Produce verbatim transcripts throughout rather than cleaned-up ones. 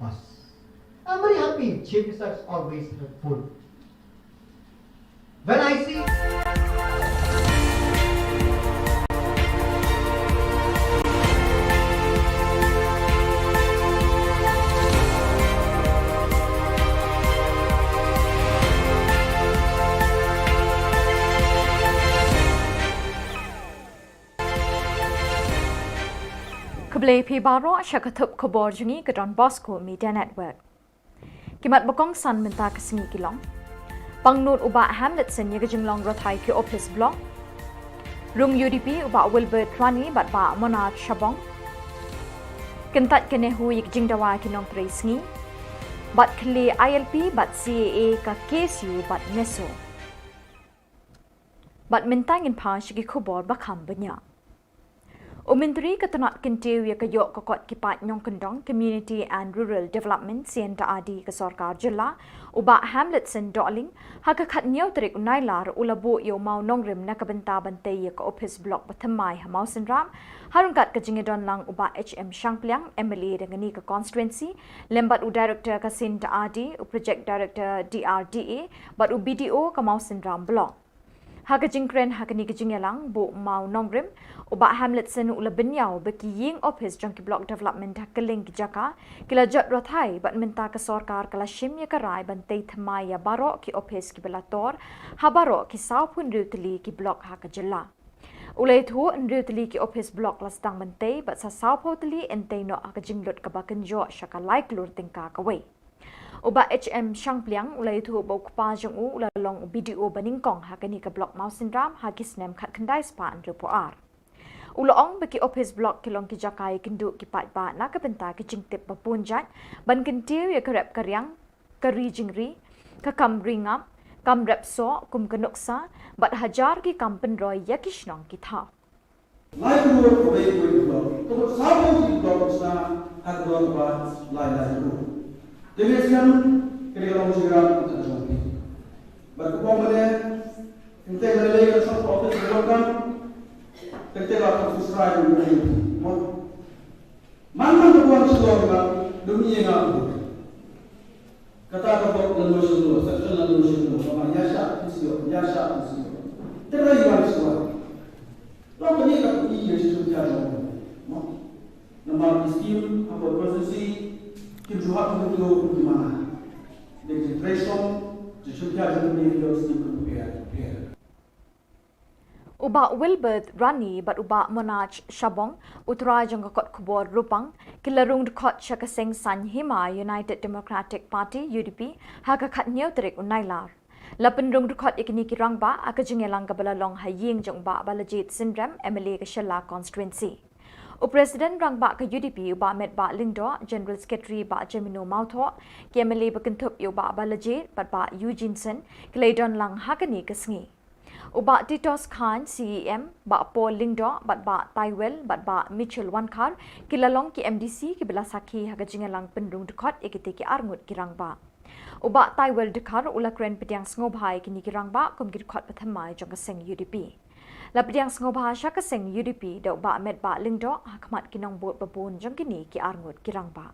Pass. I'm very happy. Chief Minister is always helpful. When I see Khublei phi baroh sha ka thup khubor jong ngi ka Don Bosco Media Network. Ki mat ba kongsan mynta ka sngi ki long: Pangnud u Bah Hamletson ïa ka jinglong rathai ki office block. Rung U D P u Bah Wilbert Rani bad Bah Monard Shabong. Kyntait ka NEHU ïa ka jingdawa ki nongtrei sngi. Bad khlieh I L P bad C A A ka K S U bad NESO. Bad mynta ngin phai sha ki khubor ba kham bniah. U Myntri ka tnat kyntiew ïa ka ïoh ka kot ki paid nongkyndong, Community and Rural Development, C and RD ka sorkar jylla, u Bah Hamletson Dohling, ha ka khathynñiew tarik u Nailar u la buh ïa u mawnongrim na ka bynta ban tei ïa ka office block ba thymmai ha Mawsynram, ha ryngkat ka jingïadon lang u Bah H M Shangpliang, M L A dang kane ka constituency, lem bad u Director ka C and RD, u Project Director D R D A, bad u B D O ka Mawsynram Block. Ha ka jingkren ha kane ka jingïalang, buh mawnongrim, u Bah Hamletson u la bynñiaw ba ki ïing office jong ki block development ha kylleng ki jaka ki la jot rathai bad mynta ka sorkar ka la shim ïa ka rai ban tei thymmai ïa baroh ki office kiba la tor ha baroh ki sawphew hynriew tylli ki block ha ka jylla. U la ïathuh hynriew tylli ki office block la sdang ban tei bad sa sawphew tylli yn tei noh ha ka jinglut kaba kynjoh sha ka lai klur tyngka kawei. U Bah H M Shangpliang u la ïathuh ba u kpa jong u u la long u B D O ba nyngkong ha kane ka block Mawsynram ha ki snem khatkhyndai spah hynriewphew ar. U la ong ba ki office block ki long ki jaka ïakynduh ki paidbah na ka bynta ki jingtip ba bun jait ban kyntiew ïa ka rep ka riang, ka ri jingri, ka kam ri ngap, kam rep soh kum ka nuksa bad hajar ki kam pynroi ïa ki shnong ki thaw. Lai klur kawei kawei ka block. Ka mut sawphew ki block ka sdang ha ka dor kaba lai lai klur. Te mynta sdang kane ka long jingïarap ka jong phi. Bad ka bym mane, kynthei lei lei ka shong office ka block kan. Kynthei la ka office rai ka block. Mo. Man man ka buan shlong ka dum ïa nga. Kata ka bok lano shano, section lano shano, kaba ïa shah phi shu ïoh, ïa shah phi shu ïoh. Te rai wan shuwa. Long kane ka phi ïa shu phi ïa jong. Mo. Namar ki skim ha ka constituency kim shu hap kim shu kum ki mana. Dei ki trei shong, ki shu phi ïa jong ki ïa skim kum phi ïa, phi ïa. U Bah Wilbert Rani bad u Bah Monarch Shabong, u trai jong ka kot khubor Rupang, ki la rung dkhot sha ka seng Saiñ Hima United Democratic Party, U D P, ha ka khathynñiew tarik u Nailar. La pynrung dkhot ïa kine ki rangbah ha ka jingïalang kaba la long ha ïing jong u Bah Balajied Synrem, M L A ka Shella Constituency. U President Rangbah ka U D P u Bah Metbah Lyngdoh, General Secretary Bah Jemino Mawthoh, ki M L A ba kynthup ïa u Bah Balajied bad Bah Eugene Syn, ki la ïadon lang ha kane ka sngi. U Bah Titos Chyne, C E M, Bah Paul Lyngdoh, bad Bah Taiwel, bad Bah Mitchell Wankhar, ki la long ki M D C kiba la sakhi ha ka jingïalang pynrung dkhot ïa kite ki arngut ki rangbah. U Bah Taiwel Dkhar u la kren pdiang sngewbha ïa kine ki rangbah kum ki dkhot ba thymmai jong ka seng U D P. La pdiang sngewbha sha ka seng U D P da u Bah Metbah Lyngdoh ha khmat ki nongbud ba bun jong kine ki arngut ki rangbah.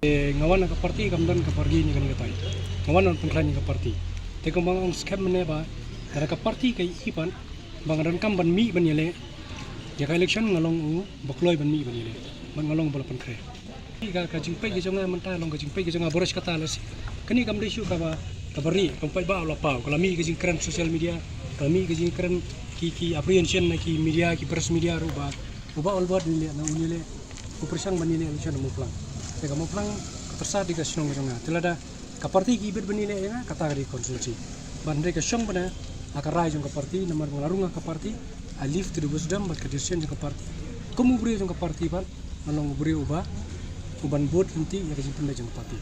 Eh, nga wan na ka party kam don ka party ni kane ka tai. Nga wan ban pynkhlaiñ ïa ka party. Te kumba nga ong skhem mynne ba lada ka party ka ïohi pat ba nga donkam ban mih ban ïaleh ïa ka election, nga long u ba kloi ban mih ban ïaleh. Bad nga long ba la pynkhreh. Ka, ka jingpeit ka jong nga mynta long ka jingpeit ka jong nga baroh shi katta lashai. Kane kam dei shuh kaba, kaba rieh, kam peit ba la paw, ka la mih ka jingkren social media, ka la mih ka jingkren ki, ki apprehension na ki media, ki press media ruh ba u Bah Albert un ïaleh, na un ïaleh, u pyrshang ban ïaleh election ha Mawphlang. Te ka Mawphlang ka pyrsa dei ka shnong ka jong nga. Te lada ka party ki bit ban ïaleh ïa nga, kata ka dei constituency. Ban dei ka shong bana ha ka rai jong ka party, namar ba nga la rung ha ka party, I leave to the wisdom bad ka decision jong ka party. Kum u briew jong ka party bad nga long u briew uba, uban bud lynti ïa ka jingpynleit jong ka party.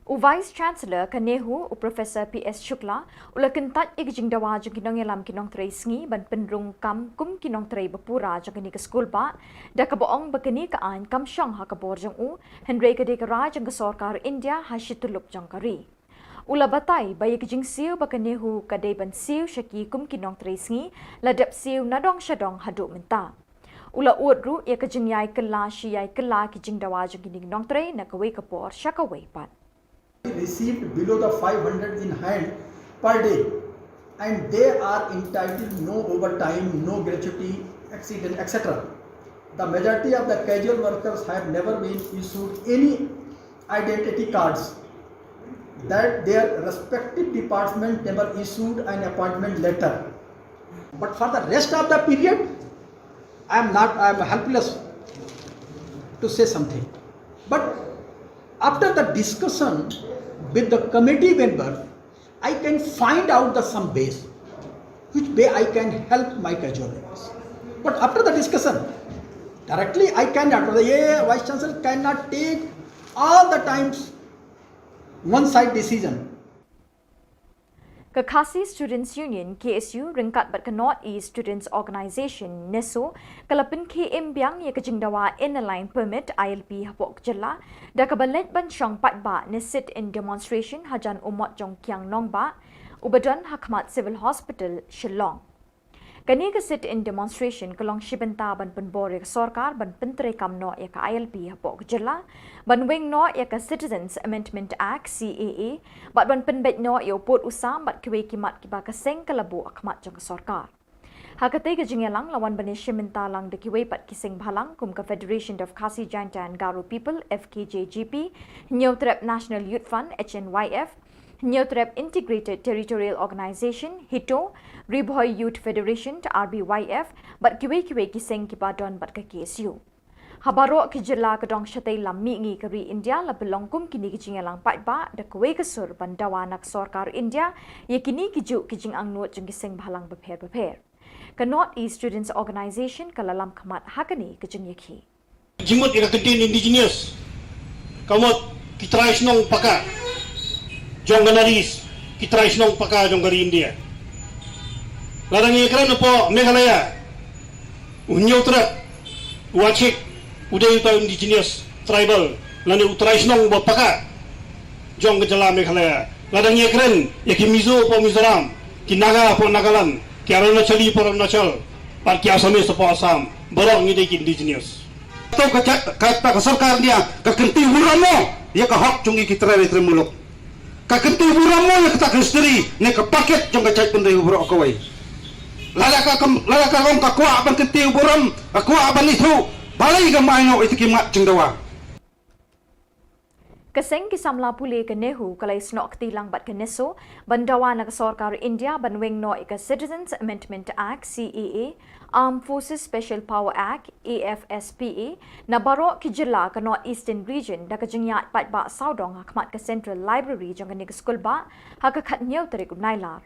U Vice Chancellor ka NEHU, u Professor P S Shukla, u la kyntait ïa ka jingdawa jong ki nongïalam ki nongtrei sngi ban pynrung kam kum ki nongtrei ba pura jong kane ka skul bah, da kaba ong ba kane ka aiñ kam shong ha ka bor jong u, hynrei ka dei ka rai jong ka sorkar India ha shi tyllup jong ka ri. U la batai ba ïa ka jingsiew ba ka NEHU ka dei ban siew sha ki kum ki nongtrei sngi, la dep siew nadong shadong haduh mynta. U la ud ruh ïa ka jingïai kylla shi ïai kylla ki jingdawa jong kine ki nongtrei na kawei ka por sha kawei pat. Received below the five hundred in hand per day, and they are entitled no overtime, no gratuity, accident, et cetera. The majority of the casual workers have never been issued any identity cards, that their respective department never issued an appointment letter. But for the rest of the period, I am not, I am helpless to say something. But after the discussion with the committee member, I can find out the some ways which way I can help my casual laborers. But after the discussion, directly I cannot, the Vice Chancellor cannot take all the times one side decision. Ka Khasi Students Union, K S U, ryngkat bad ka North East Students Organisation, NESO, ka la pynkhie im biang ïa ka jingdawa Inner Line Permit, I L P, hapoh ka jylla, da kaba leit ban shong paidbah ne sit-in demonstration hajan u mot jong Kiang Nangbah, uba don ha khmat Civil Hospital, Shillong. Kane ka sit-in demonstration ka long shi bynta ban pynbor ïa ka sorkar ban pyntreikam noh ïa ka I L P hapoh ka jylla, ban weng noh ïa ka Citizens Amendment Act, C A A, bad ban pynbeit noh ïa u pud u sam bad kiwei ki mat kiba ka seng ka la buh ha khmat jong ka sorkar. Ha katei ka jingïalang la wan ban ïashim bynta lang da kiwei pat ki seng bhalang kum ka Federation of Khasi Jaintia and Garo People, F K J G P, Hynñiewtrep National Youth Front, H N Y F, Hynñiewtrep Integrated Territorial Organisation, HITO, Ri Bhoi Youth Federation, R B Y F, bad kiwei kiwei ki seng kiba don bad ka K S U. Ha baroh ki jylla ka dong shatei lam mihngi ka ri India la pynlong kum kine ki jingïalang paidbah da kawei ka sur ban dawa na ka sorkar India ïa kine ki juh ki jingangnud jong ki seng bhalang bapher bapher. Ka North East Students Organisation ka la lam khmat ha kane ka jingïakhih. Jingmut ïa ka kyntien Indigenous, ka mut ki trai shnong paka jong ka North East, ki trai shnong paka jong ka ri India. Lada ngi kren hapoh Meghalaya, u Hynñiewtrep, u Achik, u dei uta u Indigenous Tribal lane u trai shnong ba paka jong ka jylla Meghalaya. Lada ngi kren ïa ki Mizo hapoh Mizoram, ki Naga hapoh Nagaland, ki Arunachali hapoh Arunachal, bad ki Assamese hapoh Assam, baroh ngi dei ki Indigenous. To ka, ka, ka, ka sorkar India ka kynti burom mo ïa ka hok jong ngi ki trai trai muluk. Ka kynti burom mo ïa kata ka history ne ka paket jong ka jaitbynriew baroh kawei. Lada ka kam, lada ka ong ka kwah ban kynti burom, ka kwah ban ithuh, balei kam ai noh ïa ki mat jingdawa. Ka seng ki samla pule ka NEHU ka la ïasnoh kti lang bad ka NESO ban dawa na ka sorkar India ban weng noh ïa ka Citizens Amendment Act, C A A, Armed Forces Special Power Act, A F S P A, na baroh ki jylla ka North Eastern Region da ka jingïaid paidbah sawdong ha khmat ka Central Library jong kane ka skulbah ha ka khathynñiew tarik u Nailar.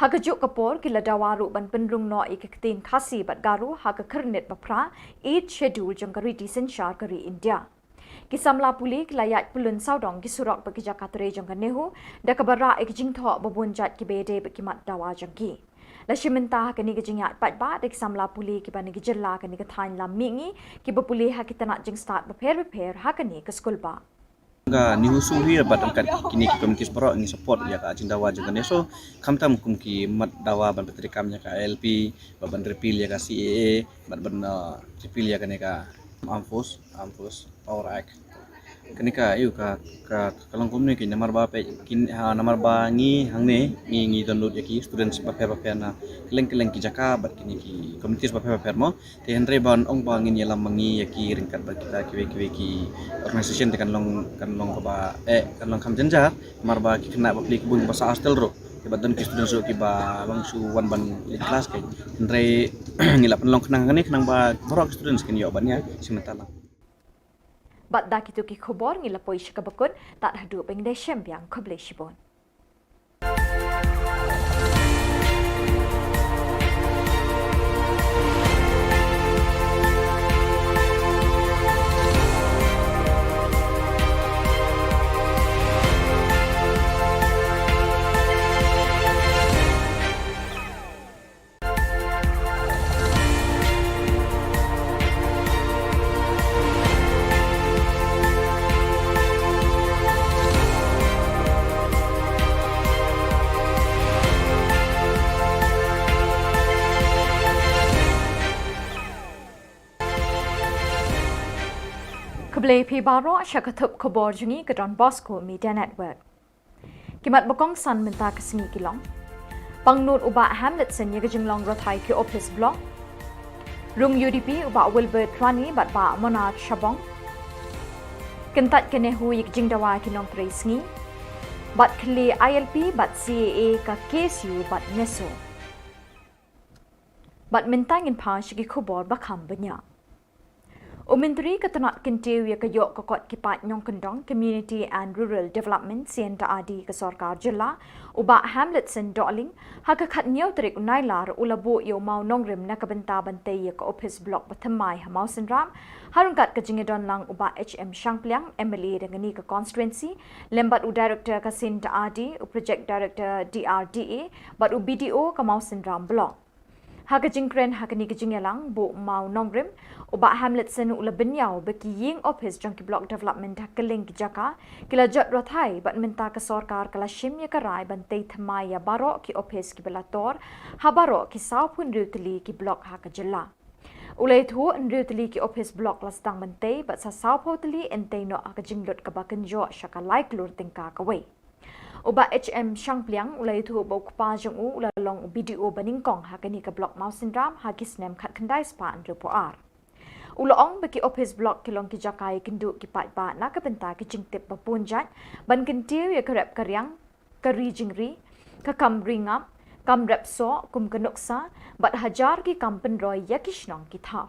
Ha kajuh ka por ki la dawa ruh ban pynrung noh ïa ka ktien Khasi bad Garo ha ka khyrnit ba phra, Eighth Schedule, jong ka riti synshar ka ri India. Ki samla pule ki la ïaid pyllun sawdong ki surok bad ki jaka trei jong ka NEHU da kaba rah ïa ki jingthoh ba bun jait kiba ïadei bad ki mat dawa jong ki. La shim bynta ha kane ka jingïaid paidbah da ki samla pule kiba na ki jylla kane ka thaiñ lam mihngi kiba pule ha ki tnat jingstad bapher bapher ha kane ka skulbah. Ka NEHUSU hi bad ryngkat kine ki committees baroh ngi support ïa ka jingdawa jong ka NESO, khamtam kum ki mat dawa ban pyntreikam ïa ka I L P, bad ban repeal ïa ka C A A, bad ban, uh, repeal ïa kane ka Armed Force, Armed Force Power Act. Kane ka, ïoh, ka, ka, ka long kumne ki namar ba peit kin, ha, namar ba ngi hangne ngi, ngi don lut ïa ki students bapher bapher na kylleng kylleng ki jaka bad kine ki committees bapher bapher mo. Te hynrei ban ong ba ngin ïalam ma ngi ïa ki ryngkat bad kita kiwei kiwei ki organisation te kan long, kan long kaba, eh, kan long kham jynjar namar ba ki khynnah ba pule ki bun ba sah hostel ruh. Te ba don ki students ruh kiba long shu wan ban leit klas, ka hynrei ngi la pynlong khnang kane khnang ba baroh ki students kin ïoh ban ïa shim bynta lang. Bad da kito ki khubor ngi la poi sha kaba kut, tad haduh ban ïashem biang, khublei shibun. Khublei phi baroh sha ka thup khubor jong ngi ka Don Bosco Media Network. Ki mat ba kongsan mynta ka sngi ki long: Pangnud u Bah Hamletson ïa ka jinglong rathai ki ophis block. Rung U D P u Bah Wilbert Rani bad Bah Monach Shabong. Kyntait ka NEHU ïa ka jingdawa ki nongtrei sngi. Bad khlieh I L P bad C A A ka K S U bad NESO. Bad mynta ngin phai sha ki khubor ba kham bniah. U Myntri ka tnat kyntiew ïa ka ïoh ka kot ki paid nongkyndong, Community and Rural Development, C and R D, ka sorkar jylla, u Bah Hamletson Dohling, ha ka khathynñiew tarik u Nailar u la buh ïa u mawnongrim na ka bynta ban tei ïa ka ophis block ba thymmai ha Mawsynram, ha ryngkat ka jingïadon lang u Bah H M Shangpliang, M L A da kane ka constituency, lem bad u Director ka C and R D, u Project Director D R D A, bad u B D O ka Mawsynram Block. Ha ka jingkren ha kane ka jingïalang buh mawnongrim, u Bah Hamletson u la bynñiaw ba ki ïing ophis jong ki block development ha kylleng ki jaka ki la jot rathai bad mynta ka sorkar ka la shim ïa ka rai ban tei thymmai ïa baroh ki ophis kiba la tor ha baroh ki sawphew hynriew tylli ki block ha ka jylla. U la ïathuh hynriew tylli ki ophis block la sdang ban tei bad sa sawphew tylli yn tei noh ha ka jinglut kaba kynjoh sha ka lai klur tyngka kawei. U Bah H M Shangpliang u la ïathuh ba u kpa jong u u la long u B D O ba nyngkong ha kane ka block Mawsynram ha ki snem khatkhyndai spah hynriewphew ar. U la ong ba ki ophis block ki long ki jaka ïakynduh ki paidbah na ka bynta ki jingtip ba bun jait ban kyntiew ïa ka rep ka riang, ka ri jingri, ka kam ri ngap, kam rep soh kum ka nuksa, bad hajar ki kam pynroi ïa ki shnong ki thaw.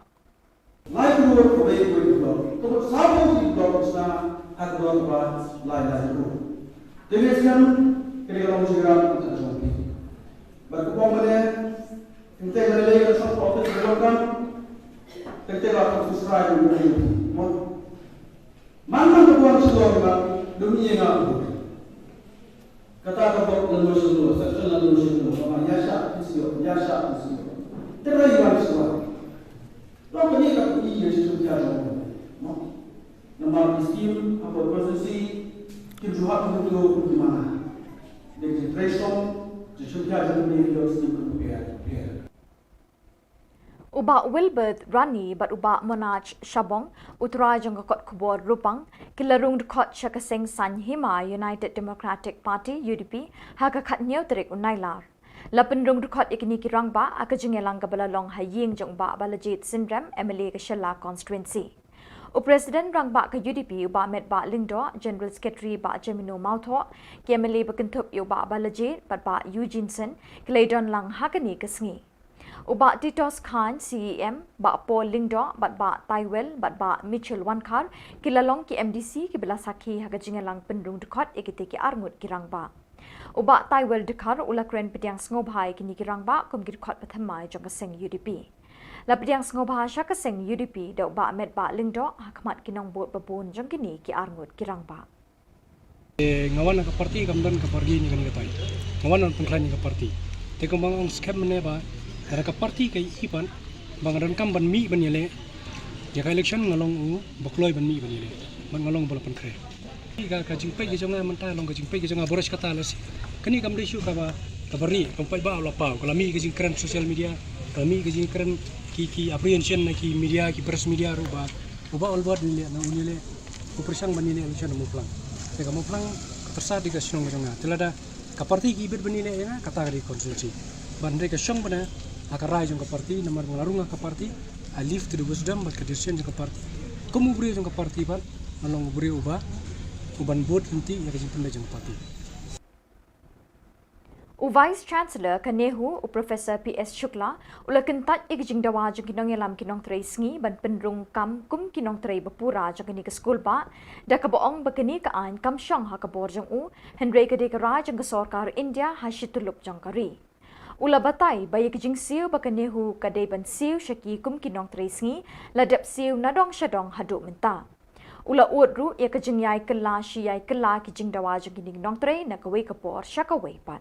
Lai klur kawei kawei ka block. Ka block sawphew ki block sha ha ka block ba lai lai klur. Te ngi sngewthuh kane ka long jingïarap ka jong phi. Bad ka bong kane, kynthei kane lei ka shong office ka long kam, kynthei la ka office rai ka long kam. Mo. Man man ka bong sha long ka, dum ïa nga. Kata ka bok la notion lo, section la notion lo, kama ïa sha phi sio, ïa sha phi sio. Te rai wan sio. Long kane ka phi ïa sha sha jong. No. Namar ki scheme ha ka constituency kim ju hap kim ju kim mana. Dei ki trei song, ki shu pia jong ki scheme kim pia, pia. U Bah Wilbert Rani bad u Bah Monach Shabong, u trai jong ka kot khubor Rupang, ki la rung dkhot sha ka seng Saiñ Hima United Democratic Party, U D P, ha ka khathynñiew tarik u Nailar. La pynrung dkhot ïa kine ki rangbah ha ka jingïalang kaba la long ha ïing jong u Bah Balajied Synrem, M L A ka Shella constituency. U President rangbah ka U D P u Bah Metbah Lyngdoh, General Secretary Bah Jemino Mawthoh, ki M L A ba kynthup ïa u Bah Balajied bad Bah Eugene Syn, ki la ïadon lang ha kane ka sngi. U Bah Titos Chyne, C E M, Bah Paul Lyngdoh, bad Bah Taiwel, bad Bah Mitchell Wankhar, ki la long ki M D C kiba la sakhi ha ka jingïalang pynrung dkhot ïa kite ki arngut ki rangbah. U Bah Taiwel Dkhar u la kren pdiang sngewbha ïa kine ki rangbah kum ki dkhot ba thymmai jong ka seng U D P. La pdiang sngewbha sha ka seng U D P da u Bah Metbah Lyngdoh ha khmat ki nongbud ba bun jong kine ki arngut ki rangbah. Eh, nga wan na ka party kam don kaba ri ïa kane katai. Nga wan ban pynkhlaiñ ïa ka party. Te kumba nga ong skhem mynne ba lada ka party ka ïohi pat ba nga donkam ban mih ban ïaleh ïa ka election, nga long u ba kloi ban mih ban ïaleh. Bad nga long ba la pynkhreh. Ka, ka jingpeit ka jong nga mynta long ka jingpeit ka jong nga baroh shi katta lehse. Kane kam dei shuh kaba, kaba ri, kam paidbah la paw, ka la mih ka jingkren social media, ka la mih ka jingkren ki, ki apprehension na ki media, ki press media ruh ba u Bah Wilbert un ïaleh, na un ïaleh, u pyrshang ban ïaleh election ha Mawphlang. Te ka Mawphlang ka pyrsa dei ka shnong ka jong nga. Te lada ka party ki bit ban ïaleh ïa nga, kata ka dei constituency. Ban dei ka shong bana ha ka rai jong ka party, namar nga la rung ha ka party, I leave to the wisdom bad ka decision jong ka party. Kum u briew jong ka party bad nga long u briew uba, uban bud lynti ïa ka jingpynbeit jong ka party. U Vice Chancellor ka NEHU, u Professor P S Shukla, u la kyntait ïa ka jingdawa jong ki nongïalam ki nongtrei sngi ban pynrung kam kum ki nongtrei ba pura jong kane ka skul bah, da kaba ong ba kane ka aiñ kam shong ha ka bor jong u, hynrei ka dei ka rai jong ka sorkar India ha shi tyllup jong ka ri. U la batai ba ïa ka jingsiew ba ka NEHU ka dei ban siew sha ki kum ki nongtrei sngi, la dep siew na dong sha dong haduh mynta. U la ud ruh ïa ka jingïai kylla shi ïai kylla ki jingdawa jong kine ki nongtrei na kawei ka por sha kawei pat.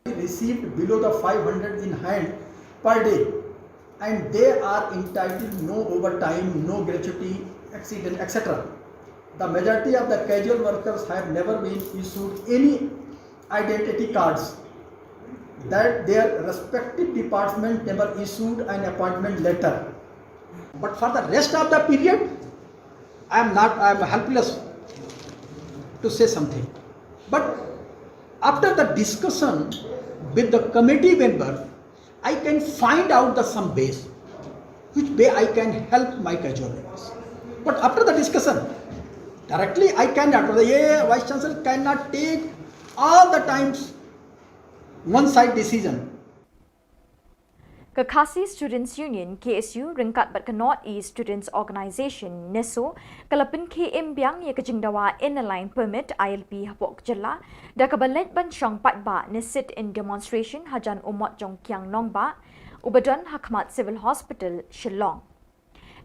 Received below the five hundred in hand per day, and they are entitled no overtime, no gratuity, accident, et cetera. The majority of the casual workers have never been issued any identity cards, that their respective department never issued an appointment letter. But for the rest of the period, I am not, I am helpless to say something. But after the discussion with the committee member, I can find out the some ways which way I can help my casual workers. But after the discussion, directly I cannot, the Vice Chancellor cannot take all the times one side decision. Ka Khasi Students Union, K S U, ryngkat bad ka North East Students Organisation, NESO, ka la pynkhie im biang ïa ka jingdawa Inner Line Permit, I L P, hapoh ka jylla, da kaba leit ban shong paidbah ne sit-in demonstration hajan u mot jong Kiang Nangbah, uba don ha khmat Civil Hospital, Shillong.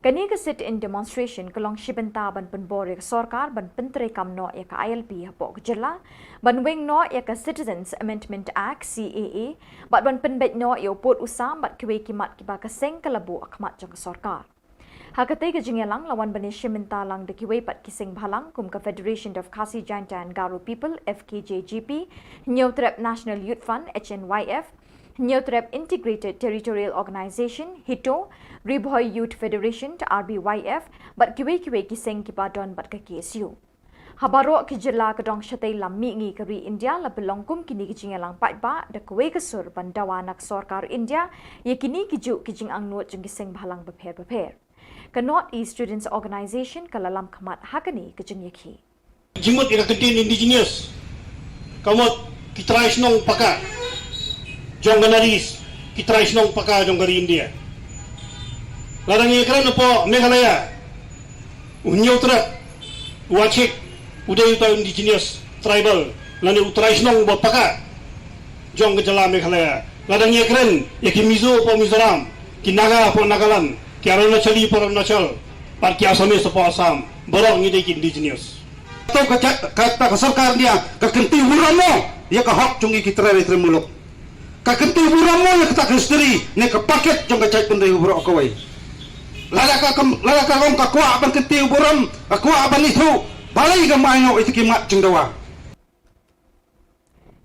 Kane ka sit-in demonstration ka long shi bynta ban pynbor ïa ka sorkar ban pyntreikam noh ïa ka I L P hapoh ka jylla, ban weng noh ïa ka Citizens Amendment Act, C A A, bad ban pynbeit noh ïa u pud u sam bad kiwei ki mat kiba ka seng ka la buh ha khmat jong ka sorkar. Ha katei ka jingïalang la wan ban ïashim bynta lang da kiwei pat ki seng bhalang kum ka Federation of Khasi Jaintia and Garo People, F K J G P, Hynñiewtrep National Youth Front, H N Y F, Hynñiewtrep Integrated Territorial Organisation, HITO, Ri Bhoi Youth Federation, R B Y F, bad kiwei kiwei ki seng kiba don bad ka K S U. Ha baroh ki jylla ka dong shatei lam mihngi ka ri India la pynlong kum kine ki jingïalang paidbah da kawei ka sur ban dawa na ka sorkar India ïa kine ki juh ki jingangnud jong ki seng bhalang bapher bapher. Ka North East Students Organisation ka la lam khmat ha kane ka jingïakhih. Jingmut ïa ka kyntien indigenous ka mut ki trai shnong paka jong ka North East, ki trai shnong paka jong ka ri India. Lada ngi kren hapoh Meghalaya, u Hynñiewtrep, u Achik, u dei uta u indigenous tribal lane u trai shnong uba paka jong ka jylla Meghalaya. Lada ngi kren ïa ki Mizo hapoh Mizoram, ki Naga hapoh Nagaland, ki Arunachali hapoh Arunachal, bad ki Assamese hapoh Assam, baroh ngi dei ki indigenous. Kata ka, ka, ka, ka sorkar India ka kynti burom mo ïa ka hok jong ngi ki trai ri trai muluk. Ka kynti burom mo ïa kata ka history ne ka packet jong ka jaitbynriew baroh kawei. Lada ka kam, lada ka long ka kwah ban kynti burom, ka kwah ban ithuh, balei kam ai noh ïa ki mat jingdawa.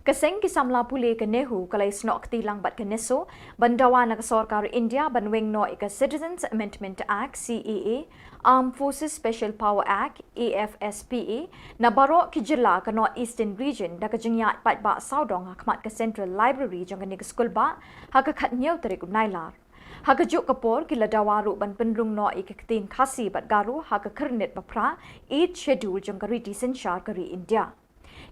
Ka seng ki samla pule ka NEHU ka la ïasnoh kti lang bad ka NESO ban dawa na ka sorkar India ban weng noh ïa ka Citizens Amendment Act, C A A, Armed Forces Special Power Act, A F S P A, na baroh ki jylla ka North Eastern Region da ka jingïaid paidbah sawdong ha khmat ka Central Library jong kane ka skulbah ha ka khathynñiew tarik u Nailar. Ha kajuh ka por ki la dawa ruh ban pynrung noh ïa ka ktien Khasi bad Garo ha ka khyrnit baphra, Eighth Schedule, jong ka riti synshar ka ri India.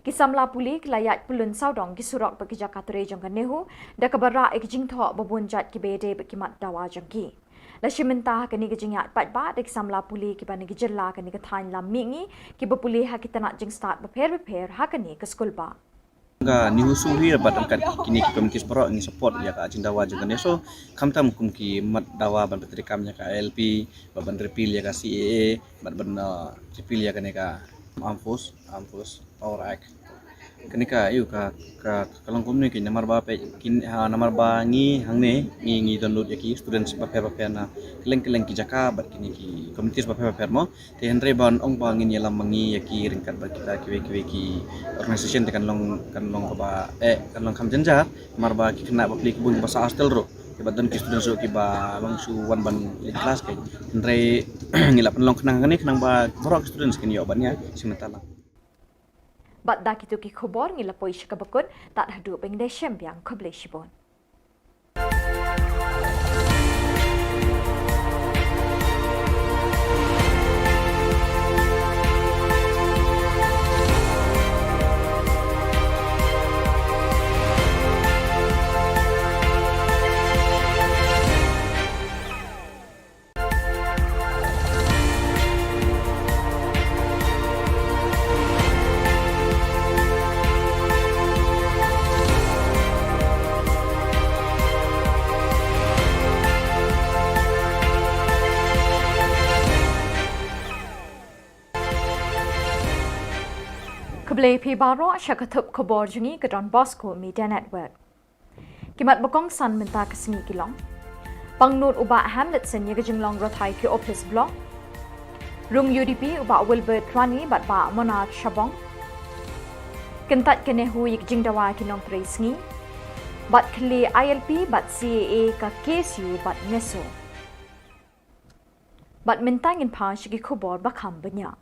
Ki samla pule ki la ïaid pyllun sawdong ki surok bad ki jaka trei jong ka NEHU da kaba rah ïa ki jingthoh ba bun jait kiba ïadei bad ki mat dawa jong ki. La shim bynta ha kane ka jingïaid paidbah da ki samla pule kiba na ki jylla kane ka thaiñ lam mihngi kiba pule ha ki tnat jingstad bapher bapher ha kane ka skulbah. Ka NEHUSU hi bad ryngkat kine ki committees baroh ngi support ïa ka jingdawa jong ka NESO, khamtam kum ki mat dawa ban pyntreikam ïa ka I L P, bad ban repeal ïa ka C A A, bad ban repeal ïa kane ka Armed Force, Armed Force Power Act. Kane ka ïa ka ka ka long kumne ki namar ba peit ki ha namar ba ngi hangne ngi ngi download ïa ki students bapher bapher na kylleng kylleng ki jaka bad kine ki committees bapher bapher mo. Te hynrei ban ong ba ngin ïalam ma ngi ïa ki ryngkat bad kita kiwei kiwei ki organisation te kan long kan long kaba eh kan long kham jynjar namar ba ki khynnah bapli ki bun kiba sah hostel ruh. Kiba don ki students ruh kiba long shu wan ban leit klas ki. Hynrei ngi la pynlong khnang hangne khnang ba baroh ki students kin ïoh ban ïa shim bynta lang. Bad da kito ki khubor ngi la poi sha kaba kut, tad haduh ba ngin ïashem biang, khublei shibun. Khublei phi baroh sha ka thup khubor jong ngi ka Don Bosco Media Network. Ki mat ba kongsan mynta ka sngi ki long: Pangnud u Bah Hamletson ïa ka jinglong rathai ki ophis block. Rung U D P u Bah Wilbert Rani bad Bah Monarch Shabong. Kyntait ka NEHU ïa ka jingdawa ki nongtrei sngi. Bad khlieh I L P bad C A A ka K S U bad NESO. Bad mynta ngin phai sha ki khubor ba kham bniah.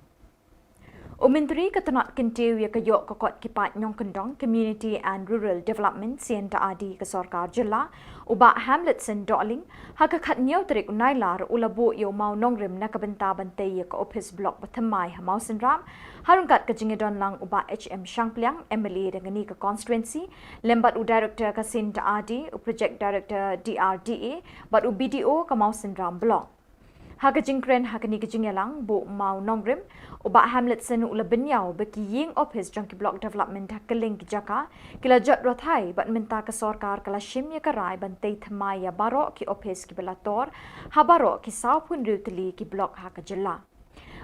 U Myntri ka tnat kyntiew ïa ka ïoh ka kot ki paid nongkyndong, Community and Rural Development, C N R D, ka Sorkar Jylla, u Bah Hamletson Dohling, ha ka khathynñiew tarik u Nailar u la buh ïa u mawnongrim na ka bynta ban tei ïa ka ophis block ba thymmai ha Mawsynram, ha ryngkat ka jingïadon lang u Bah H M Shangpliang, M L A da kane ka constituency, lem bad u Director ka C N R D, u Project Director D R D A, bad u B D O ka Mawsynram Block. Ha ka jingkren ha kane ka jingïalang, buh mawnongrim, u Bah Hamletson u la bynñiaw ba ki ïing ophis jong ki Block Development ha kylleng ki jaka ki la jot rathai, bad mynta ka sorkar ka la shim ïa ka rai ban tei thymmai ïa baroh ki ophis kiba la tor ha baroh ki sawphew hynriew tylli ki block ha ka jylla.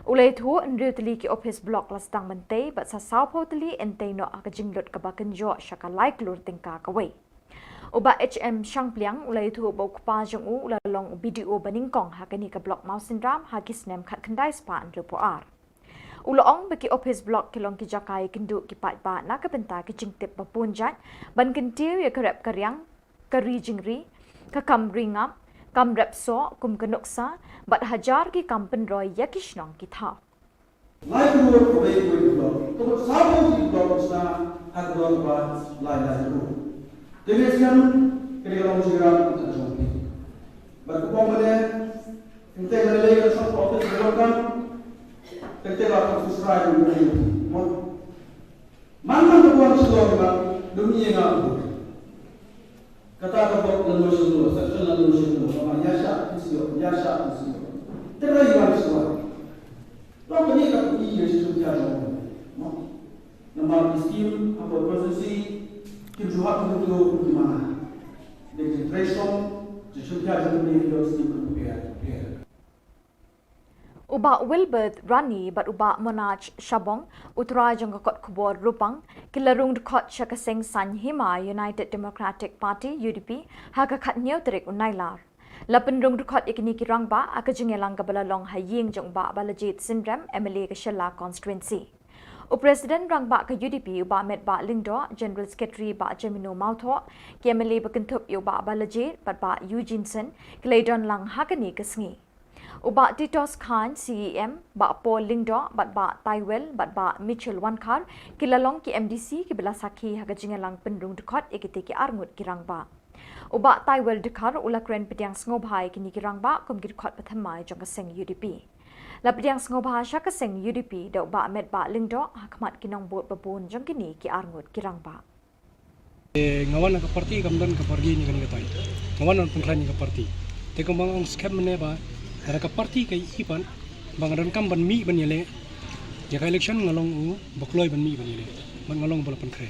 U la ïathuh, hynriew tylli ki ophis block la sdang ban tei, bad sa sawphew tylli yn tei noh ha ka jinglut kaba kynjoh sha ka lai klur tyngka kawei. U Bah H M Shangpliang u la ïathuh ba u kpa jong u u la long u B D O ba nyngkong ha kane ka block Mawsynram ha ki snem khatkhyndai spah hynriewphew ar. U la ong ba ki ophis block ki long ki jaka ïakynduh ki paidbah na ka bynta ki jingtip ba bun jait, ban kyntiew ïa ka rep ka riang, ka ri jingri, ka kam ri ngap, kam rep soh kum ka nuksa, bad hajar ki kam pynroi ïa ki shnong ki thaw. Lai klur kawei kawei ka block. Ka block sawphew ki block ka sdang ha ka block ba lai lai klur. Te ne sian ka dei ka long jingïarap ka jong phi. Bad ka pom ba ne, teng teng lei lei ka shong ka office ka block kan. Teng teng la ka office rai ka block. Mo. Man man ka buan Shillong ba dum ïa nga. Kata ka bok lano shano, section lano shano, kaba ïa shah phi shu ïoh, ïa shah phi shu ïoh. Te ra ïa wan shuwa. Long kane ka phi ïa shu ïa jong. Mo. Namar ki scheme hapoh constituency kim shu hap kim shu ïoh kim mana. Dei ki trei shong, ki shu ïa jong ne ki ïoh scheme kim pher, pher. U Bah Wilbert Rani bad u Bah Monaj Shabong, u trai jong ka kot khubor Rupang, ki la rung dkhot sha ka seng Saiñ Hima United Democratic Party, U D P, ha ka khathynñiew tarik u Nailar. La pynrung dkhot ïa kine ki rangbah ha ka jingïalang kaba la long ha ïing jong u Bah Balajied Synrem, M L A ka Shella Constituency. U President Rangbah ka U D P, u Bah Metbah Lyngdoh, General Secretary Bah Jamino Mawthoh, ki M L A ba kynthup ïa u Bah Balajied bad Bah Eugene Syn, ki la ïadon lang ha kane ka sngi. U Bah Titos Chyne, C E M, Bah Paul Lyngdoh, bad Bah Taiwel, bad Bah Mitchell Wankhar, ki la long ki M D C kiba la sakhi ha ka jingïalang pynrung dkhot ïa kite ki arngut ki rangbah. U Bah Taiwel Dkhar u la kren pdiang sngewbha ïa kine ki rangbah kum ki dkhot ba thymmai jong ka seng U D P. La pdiang sngewbha sha ka seng U D P da u Bah Metbah Lyngdoh ha khmat ki nongbud ba bun jong kine ki arngut ki rangbah. Eh, nga wan na ka party kam don ka party ni kan ka tai. Nga wan na pengklan ni ka party. Te ka mang ong skhem mene ba, ada ka party ka ipan, ba nga don kam ban mi ban yele. Ya ka election nga long u, ba kloi ban mi ban yele. Ban nga long ba la pengkre.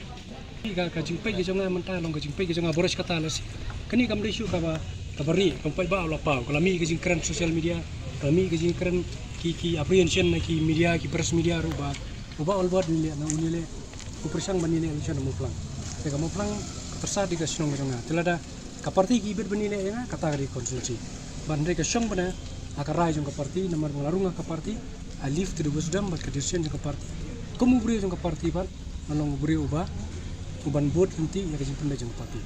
Ka, ka jingpei ka jong nga menta long ka jingpei ka jong nga boros kata la si. Kani kam dei shu ka ba, ka bari, kam pei ba la pau, ka la mi ka jingkren social media, ka la mi ka jingkren ki, ki apprehension na ki media, ki press media ru ba. Uba olbot ni le, na uni le. Ku pyrshang ban ïaleh election ha Mawphlang. Te ka Mawphlang ka pyrsa dei ka shnong ka jong nga. Te lada ka party ki bit ban ïaleh ïa nga, kata ka dei constituency. Ban dei ka shong bana ha ka rai jong ka party, namar nga la rung ha ka party, I leave to the wisdom bad ka decision jong ka party. Kum u briew jong ka party bad nga long u briew uba, uban bud lynti ïa ka jingpynleit jong ka party.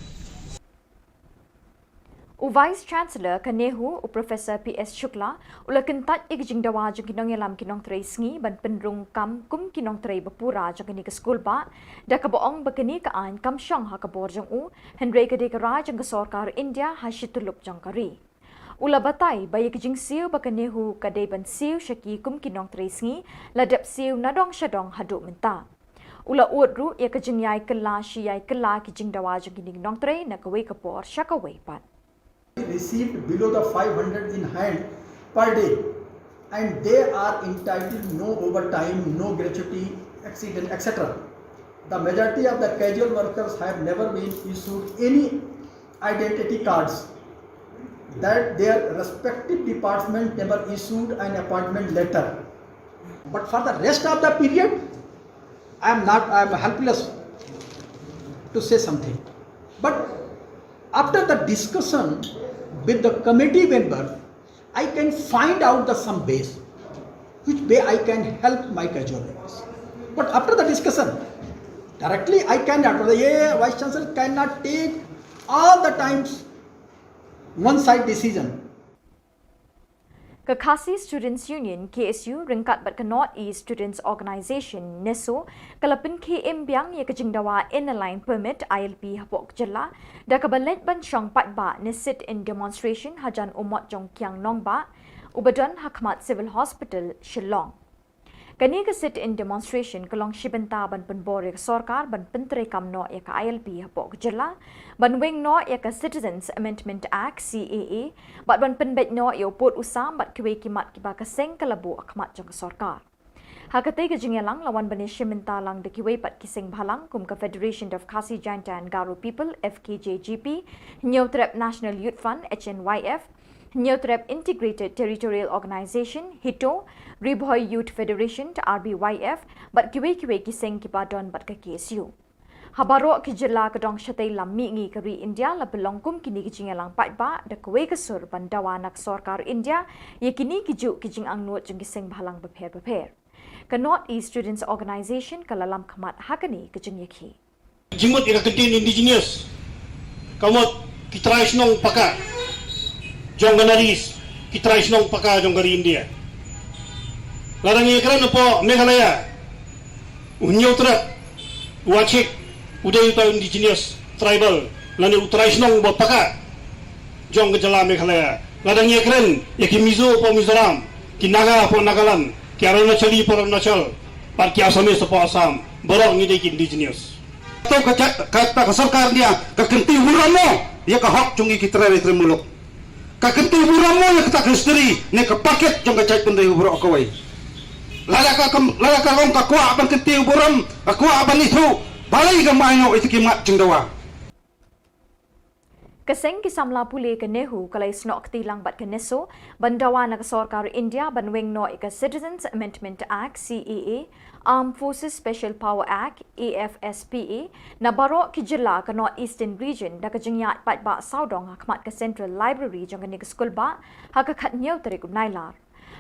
U Vice Chancellor ka NEHU, u Professor P S Shukla, u la kyntait ïa ka jingdawa jong ki nongïalam ki nongtrei sngi ban pynrung kam kum ki nongtrei ba pura jong kane ka skul bah, da kaba ong ba kane ka aiñ kam shong ha ka bor jong u, hynrei ka dei ka rai jong ka sorkar India ha shi tyllup jong ka ri. U la batai ba ïa ka jingsiew ba ka NEHU ka dei ban siew sha ki kum ki nongtrei sngi, la dep siew nadong shadong haduh mynta. U la ud ruh ïa ka jingïai kylla shi ïai kylla ki jingdawa jong kine ki nongtrei na kawei ka por sha kawei pat. Received below the five hundred in hand per day, and they are entitled no overtime, no gratuity, accident, et cetera. The majority of the casual workers have never been issued any identity cards, that their respective department never issued an appointment letter. But for the rest of the period, I am not, I am helpless to say something. But after the discussion with the committee member, I can find out the some ways which way I can help my casual workers. But after the discussion, directly I cannot, the Vice Chancellor cannot take all the times one side decision. Ka Khasi Students Union, K S U, ryngkat bad ka North East Students Organisation, NESO, ka la pynkhie im biang ïa ka jingdawa Inner Line Permit, I L P, hapoh ka jylla, da kaba leit ban shong paidbah ne sit-in demonstration hajan u mot jong Kiang Nangbah, uba don ha khmat Civil Hospital, Shillong. Kane ka sit-in demonstration ka long shi bynta ban pynbor ïa ka sorkar ban pyntreikam noh ïa ka I L P hapoh ka jylla, ban weng noh ïa ka Citizens Amendment Act, C A A, bad ban pynbeit noh ïa u pud u sam bad kiwei ki mat kiba ka seng ka la buh ha khmat jong ka sorkar. Ha katei ka jingïalang la wan ban ïashim bynta lang da kiwei pat ki seng bhalang kum ka Federation of Khasi Jaintia and Garo People, F K J G P, Hynñiewtrep National Youth Front, H N Y F, Hynñiewtrep Integrated Territorial Organisation, HITO, Ri Bhoi Youth Federation, R B Y F, bad kiwei kiwei ki seng kiba don bad ka K S U. Ha baroh ki jylla ka dong shatei lam mihngi ka ri India la pynlong kum kine ki jingïalang paidbah da kawei ka sur ban dawa na ka sorkar India ïa kine ki juh ki jingangnud jong ki seng bhalang bapher bapher. Ka North East Students Organisation ka la lam khmat ha kane ka jingïakhih. Jingmut ïa ka kyntien indigenous. Ka mut ki trai shnong paka jong ka North East, ki trai shnong paka jong ka ri India. Lada ngi kren hapoh Meghalaya, u Hynñiewtrep, u Achik, u dei uta u indigenous tribal lane u trai shnong ba paka jong ka jylla Meghalaya. Lada ngi kren ïa ki Mizo hapoh Mizoram, ki Naga hapoh Nagaland, ki Arunachali hapoh Arunachal, bad ki Assamese hapoh Assam, baroh ngi dei ki indigenous. To ka, ka, ka, ka sorkar India ka kyntiew burom mo ïa ka hok jong ngi ki trai ri trai muluk. Ka kyntiew burom mo ïa kata ka history ne ka paket jong ka jaitbynriew baroh kawei. Lada ka kam, lada ka long ka kwah ban kyntiew burom, ka kwah ban ithuh, balei kam ai noh ïa ki mat jingdawa. Ka seng ki samla pule ka NEHU ka la ïasnoh kti lang bad ka NESO ban dawa na ka sorkar India ban weng noh ïa ka Citizens Amendment Act, C A A, Armed Forces Special Power Act, A F S P A, na baroh ki jylla ka North Eastern Region da ka jingïaid paidbah sawdong ha khmat ka Central Library jong kane ka skulbah ha ka khathynñiew tarik u Nailar.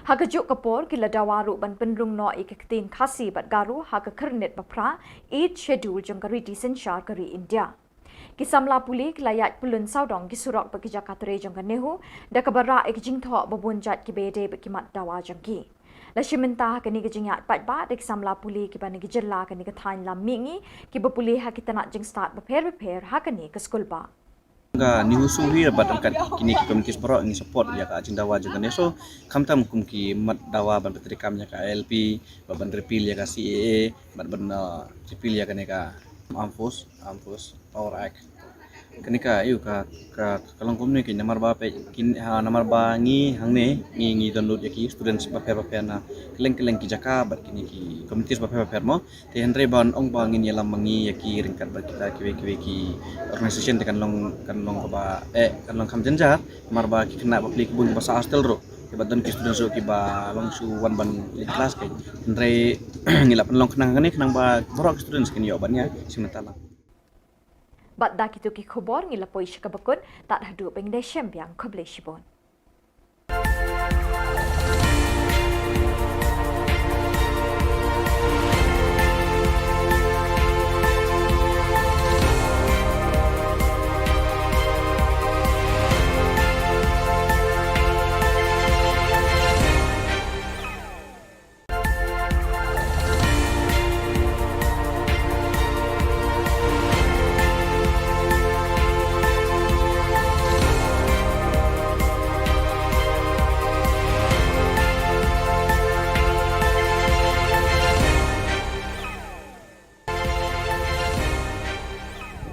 Ha kajuh ka por ki la dawa ruh ban pynrung noh ïa ka ktien Khasi bad Garo ha ka khyrnit baphra, Eighth Schedule, jong ka riti synshar ka ri India. Ki samla pule ki la ïaid pyllun sawdong ki surok bad ki jaka trei jong ka NEHU da kaba rah ïa ki jingthoh ba bun jait kiba ïadei bad ki mat dawa jong ki. La shim bynta ha kane ka jingïaid paidbah da ki samla pule kiba na ki jylla kane ka thaiñ lam mihngi kiba pule ha ki tnat jingstad bapher bapher ha kane ka skulbah. Ka NEHUSU hi bad ryngkat kine ki committees baroh ngi support ïa ka jingdawa jong ka NESO, khamtam kum ki mat dawa ban pyntreikam ïa ka I L P, bad ban repeal ïa ka C A A, bad ban, uh, repeal ïa kane ka Armed Force, Armed Force Power Act. Kane ka, ïoh ka, ka, ka long kumne ki namar ba peit, kin, ha, namar ba ngi hangne, ngi, ngi don lut ïa ki students bapher bapher na kylleng kylleng ki jaka bad kine ki committees bapher bapher mo. Te hynrei ban ong ba ngin ïalam ma ngi ïa ki ryngkat bad kita kiwei kiwei ki organisation te kan long, kan long kaba, eh, kan long kham jynjar, namar ba ki khynnah ba pule ki bun kiba sah hostel ruh. Kiba don ki students ruh kiba long shu wan ban leit klas ka. Hynrei ngi la pynlong khnang kane khnang ba baroh ki students kin ïoh ban ïa shim bynta lang. Bad da kito ki khubor ngi la poi sha kaba kut, tad haduh ban ïashem biang, khublei shibun.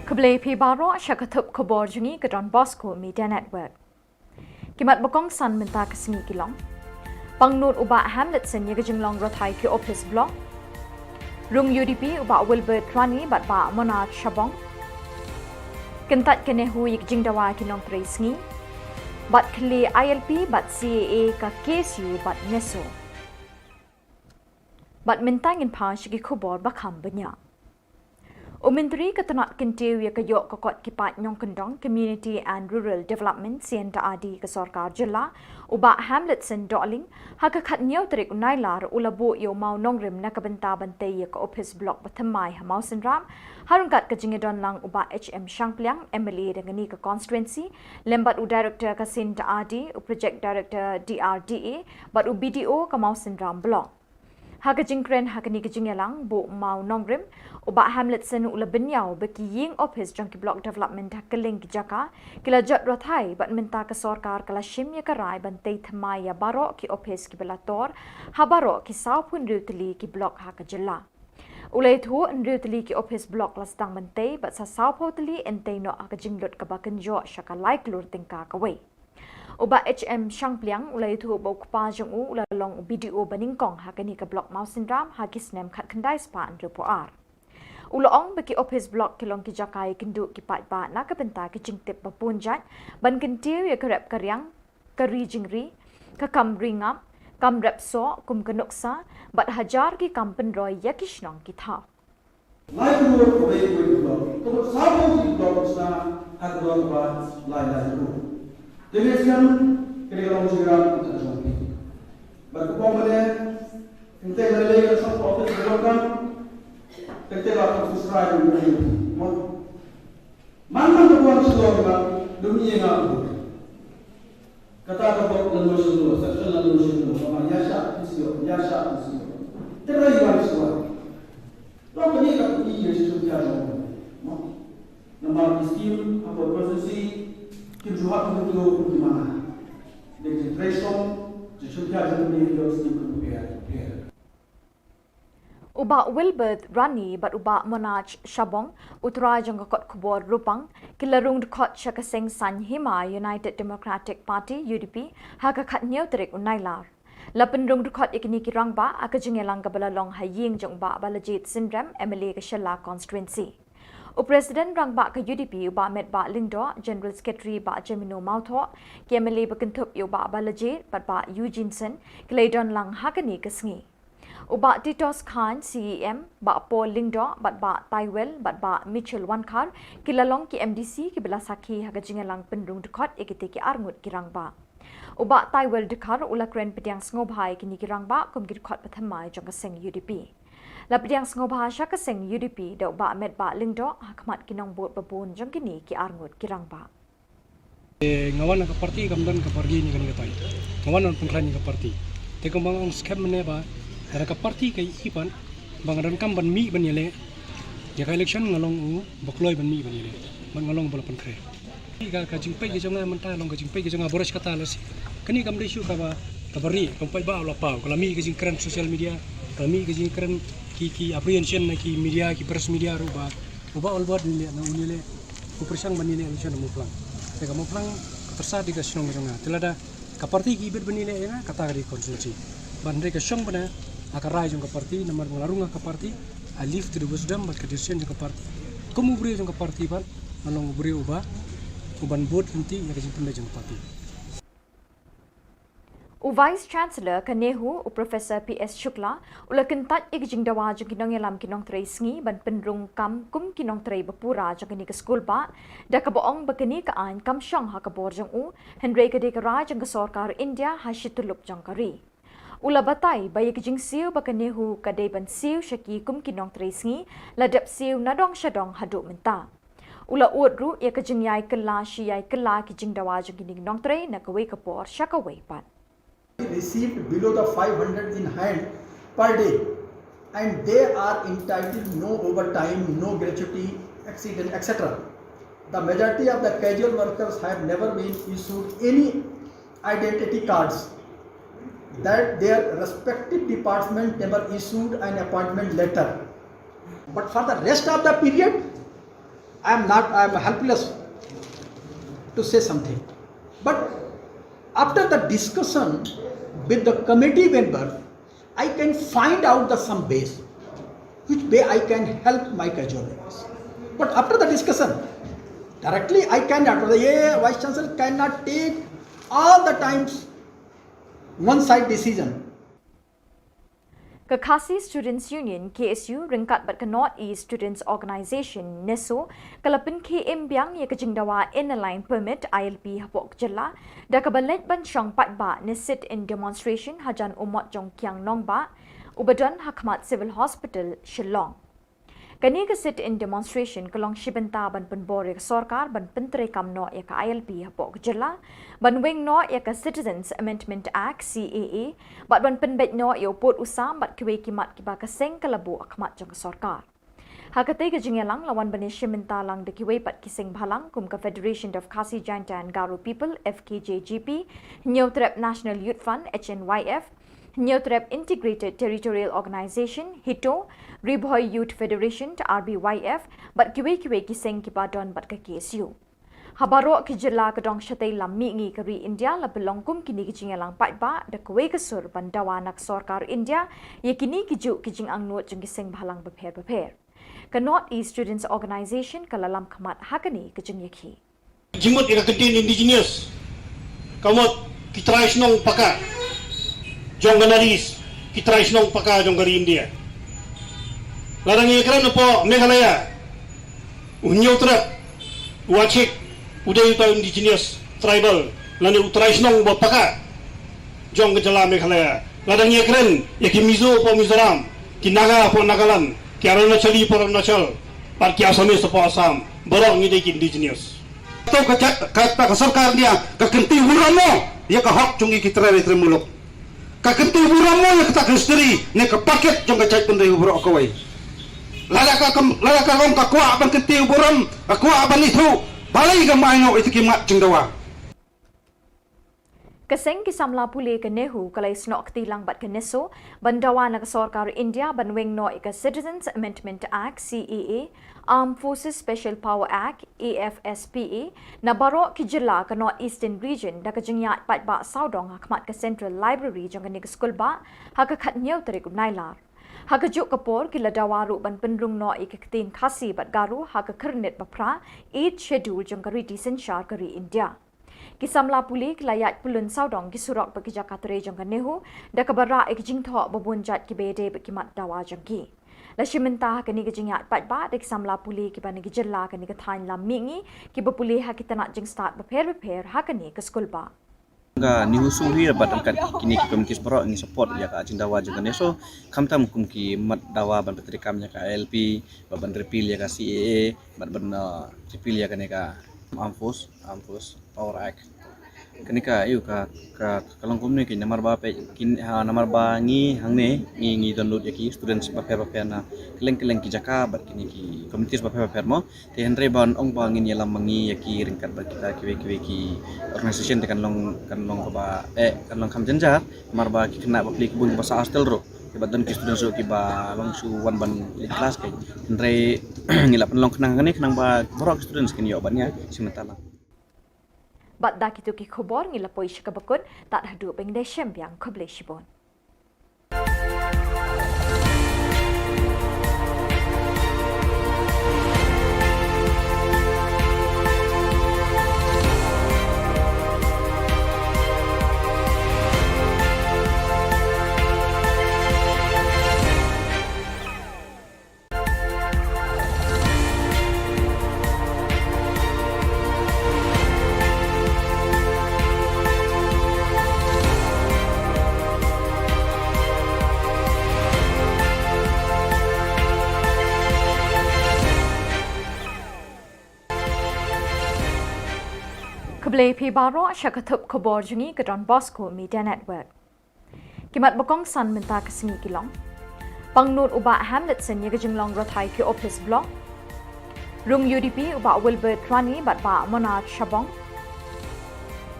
Khublei phi baroh sha ka thup khubor jong ngi ka Don Bosco Media Network. Ki mat ba kongsan mynta ka sngi ki long: Pangnud u Bah Hamletson ïa ka jinglong rothai ki office block. Rung U D P u Bah Wilbert Rani bad Bah Monard Shabong. Kyntait ka NEHU ïa ka jingdawa ki nongtrei sngi. Bad khlieh I L P bad C A A ka K S U bad NESO. Bad mynta ngin phai sha ki khubor ba kham bniah. U Myntri ka tnat kyntiew ïa ka ïoh ka kot ki paid nongkyndong, Community and Rural Development, C N R D, ka Sorkar Jylla, u Bah Hamletson Dohling, ha ka khatñiew tarik u Nailar u la buh ïa u mawnongrim na ka bynta ban tei ïa ka ophis block ba thymmai ha Mawsynram, ha ryngkat ka jingïadon lang u Bah H M Shangpliang, M L A da kane ka constituency, lem bad u Director ka C N R D, u Project Director D R D A, bad u B D O ka Mawsynram Block. Ha ka jingkren ha kane ka jingïalang buh mawnongrim, u Bah Hamletson u la bynñiaw ba ki ïing ophis jong ki Block Development ha kylleng ki jaka ki la jot rathai, bad mynta ka sorkar ka la shim ïa ka rai ban tei thymmai ïa baroh ki ophis kiba la tor ha baroh ki sawphew hynriew tylli ki block ha ka jylla. U la ïathuh hynriew tylli ki ophis block la sdang ban tei, bad sa sawphew tylli yn tei noh ha ka jinglut kaba kynjoh sha ka lai klur tyngka kawei. U Bah H M Shangpliang u la ïathuh ba u kpa jong u u la long u B D O banyngkong ha kane ka block Mawsynram ha ki snem khatkhyndai spah hynriewphew ar. U la ong ba ki ophis block ki long ki jaka ïakynduh ki paidbah na ka bynta ki jingtip ba bun jait, ban kyntiew ïa ka rep ka riang, ka ri jingri, ka kam ri ngap, kam rep soh kum ka nuksa, bad hajar ki kam pynroi ïa ki shnong ki thaw. Lai klur kawei kawei ka block. Ka mut sawphew ki block sha ha ka dor ba lai lai klur. Te ne sian kane ka long jingïarap ka jong phi. Bad ka bong kane, kynthei na lei ka sawphew office block kan, kynthei la ka office rai ni ni. Mo. Man man ka bong shalom ka, dum ye nga. Kata ka bok la no shalom, section la no shalom, ka ma ya sha phi sio, ya sha phi sio. Te rai wan sio. Long kane ka pynïaid ïa ka shisha jong. Namar ki scheme ha ka constituency kim ju hap kum kito kum ki mana. Dei ka jingtrei shong, ka shisha jong kane ka scheme kum ka pher, ka pher. U Bah Wilbert Rani bad u Bah Monaj Shabong, u trai jong ka kot khubor Rupang, ki la rung dkhot sha ka seng Saiñ Hima United Democratic Party, U D P, ha ka khatñiew tarik u Nailar. La pynrung dkhot ïa kine ki rangbah ha ka jingïalang kaba la long ha ïing jong u Bah Balajied Synrem, M L A ka Shella Constituency. U President rangbah ka U D P u Bah Metbah Lyngdoh, General Secretary Bah Jemino Mawthoh, ki M L A ba kynthup ïa u Bah Balajied bad Bah Eugene Syn, ki la ïadon lang ha kane ka sngi. U Bah Titos Chyne, C E M, Bah Paul Lyngdoh bad Bah Taiwel bad Bah Mitchell Wankhar, ki la long ki M D C kiba la sakhi ha ka jingïalang pynrung dkhot ïa kite ki arngut ki rangbah. U Bah Taiwel Dkhar u la kren pdiang sngewbha ïa kine ki rangbah kum ki dkhot ba thymmai jong ka seng U D P. La pdiang sngewbha sha ka seng U D P da u Bah Metbah Lyngdoh ha khmat ki nongbud ba bun jong kine ki arngut ki rangbah. Eh, nga wan na ka party kam don ka party ne kane katai. Nga wan ban pynkhlaiñ ïa ka party. Te kumba nga ong skhem mynne ba lada ka party ka ïohi pat ba nga donkam ban mih ban ïaleh ïa ka election, nga long u ba kloi ban mih ban ïaleh. Bad nga long uba la pynkhreh. Ka, ka jingpeit ka jong nga mynta long ka jingpeit ka jong nga baroh shi katta lashai. Kane kam dei shuh kaba, kaba rieh, kam paidbah u la paw, ka la mih ka jingkren social media, ka la mih ka jingkren ki, ki apprehension na ki media, ki press media ruh ba u Bah Wilbert un ïaleh, na un ïaleh, u pyrshang ban ïaleh election ha Mawphlang. Te ka Mawphlang ka pyrsa dei ka shnong ka jong nga. Te lada ka party ki ibit ban ïaleh ïa nga, kata ka dei constituency. Bad hynrei ka shong bna ha ka rai jong ka party, namar ba nga la rung ha ka party, I leave to the wisdom bad ka decision jong ka party. Kum u briew jong ka party bad nga long u briew uba, uban bud lynti ïa ka jingpynleit jong ka party. U Vice Chancellor ka NEHU, u Professor P S Shukla, u la kyntait ïa ka jingdawa jong ki nongïalam ki nongtrei sngi ban pynrung kam kum ki nongtrei ba pura jong kane ka skul bah, da kaba ong ba kane ka aiñ kam shong ha ka bor jong u, hynrei ka dei ka rai jong ka sorkar India ha shi tyllup jong ka ri. U la batai ba ïa ka jingsiew ba ka NEHU ka dei ban siew sha ki kum ki nongtrei sngi, la dep siew nadong shadong haduh mynta. U la ud ruh ïa ka jingïai kylla shi ïai kylla ki jingdawa jong kine ki nongtrei na kawei ka por sha kawei pat. Received below the five hundred in hand per day, and they are entitled no overtime, no gratuity, accident, et cetera. The majority of the casual workers have never been issued any identity cards, that their respective department never issued an appointment letter. But for the rest of the period, I am not, I am helpless to say something. But after the discussion with the committee member, I can find out the some ways which way I can help my casual workers. But after the discussion, directly I cannot, the Vice Chancellor cannot take all the times one side decision. Ka Khasi Students Union, K S U, ryngkat bad ka North East Students Organisation, NESO, ka la pynkhie im biang ïa ka jingdawa Inner Line Permit, I L P, hapoh ka jylla, da kaba leit ban shong paidbah ne sit-in demonstration hajan u mot jong Kiang Nangbah, uba don ha khmat Civil Hospital, Shillong. Kane ka sit-in demonstration ka long shi bynta ban pynbor ïa ka sorkar ban pyntreikam noh ïa ka I L P hapoh ka jylla, ban weng noh ïa ka Citizens Amendment Act, C A A, bad ban pynbeit noh ïa u pud u sam bad kiwei ki mat kiba ka seng ka la buh ha khmat jong ka sorkar. Ha katei ka jingïalang la wan ban ïashim bynta lang da kiwei pat ki seng bhalang kum ka Federation of Khasi Jaintia and Garo People, F K J G P, Hynñiewtrep National Youth Front, H N Y F, Hynñiewtrep Integrated Territorial Organisation, HITO, Ri Bhoi Youth Federation, R B Y F, bad kiwei kiwei ki seng kiba don bad ka K S U. Ha baroh ki jylla ka dong shatei lam mihngi ka ri India la pynlong kum kine ki jingïalang paidbah da kawei ka sur ban dawa na ka sorkar India ïa kine ki juh ki jingangnud jong ki seng bhalang bapher bapher. Ka North East Students Organisation ka la lam khmat ha kane ka jingïakhih. Jingmut ïa ka ktien Indigenous ka mut ki trai shnong paka jong ka North East, ki trai shnong paka jong ka ri India. Lada ngi kren hapoh Meghalaya, u Hynñiewtrep, u Achik, u dei uta u Indigenous Tribal lane u trai shnong ba paka jong ka jylla Meghalaya. Lada ngi kren ïa ki Mizo hapoh Mizoram, ki Naga hapoh Nagaland, ki Arunachali hapoh Arunachal, bad ki Assamese hapoh Assam, baroh ngi dei ki Indigenous. To ka jait, kata ka sorkar India ka kynti burom mo ïa ka hok jong ngi ki trai ri trai muluk. Ka kynti burom mo ïa kata ka history ne ka paket jong ka jaitbynriew baroh kawei. Lada ka kam, lada ka long ka kwah ban kynti burom, ka kwah ban ithuh, balei kam ai noh ïa kita ki mat jingdawa. Ka seng ki samla pule ka NEHU ka la ïasnoh kti lang bad ka NESO ban dawa na ka sorkar India ban weng noh ïa ka Citizens Amendment Act, C A A, Armed Forces Special Power Act, A F S P A, na baroh ki jylla ka North Eastern Region da ka jingïaid paidbah sawdong ha khmat ka Central Library jong kane ka skulbah ha ka khathynñiew tarik u Nailar. Ha kajuh ka por ki la dawa ruh ban pynrung noh ïa ka ktien Khasi bad Garo ha ka khyrnit baphra, Eighth Schedule jong ka riti synshar ka ri India. Ki samla pule ki la ïaid pyllun sawdong ki surok bad ki jaka trei jong ka NEHU da kaba rah ïa ki jingthoh ba bun jait kiba ïadei bad ki mat dawa jong ki. La shim bynta ha kane ka jingïaid paidbah da ki samla pule kiba na ki jylla kane ka thaiñ lam mihngi kiba pule ha ki tnat jingstad bapher bapher ha kane ka skulbah. Ka NEHUSU hi bad ryngkat kine ki committees baroh ngi support ïa ka jingdawa jong ka NESO, khamtam kum ki mat dawa ban pyntreikam ïa ka I L P, bad ban repeal ïa ka C A A, bad ban, uh, repeal ïa kane ka Armed Force, Armed Force Power Act. Kane ka, ïa ka, ka, ka long kumne ki namar ba peit, kin, ha, namar ba ngi hangne, ngi, ngi don lut ïa ki students bapher bapher na kylleng kylleng ki jaka bad kine ki committees bapher bapher mo. Te hynrei ban ong ba ngin ïalam ma ngi ïa ki ryngkat bad kita kiwei kiwei ki organisation te kan long, kan long kaba, eh, kan long kham jynjar, namar ba ki khynnah bapli ki bun kiba sah hostel ruh. Kiba don ki students ruh kiba long shu wan ban leit klas kai. Hynrei ngi la pynlong khnang kane khnang ba baroh ki students kin ïoh ban ïa shim bynta lang. Bad da kito ki khubor ngi la poi sha kaba kut, tad haduh ban ïashem biang, khublei shibun. Khublei phi baroh sha ka thup khubor jong ngi ka Don Bosco Media Network. Ki mat ba kongsan mynta ka sngi ki long: pang nud u Bah Hamletson ïa ka jinglong rthai ki ophis block. Rung U D P u Bah Wilbert Rani bad Bah Monard Shabong.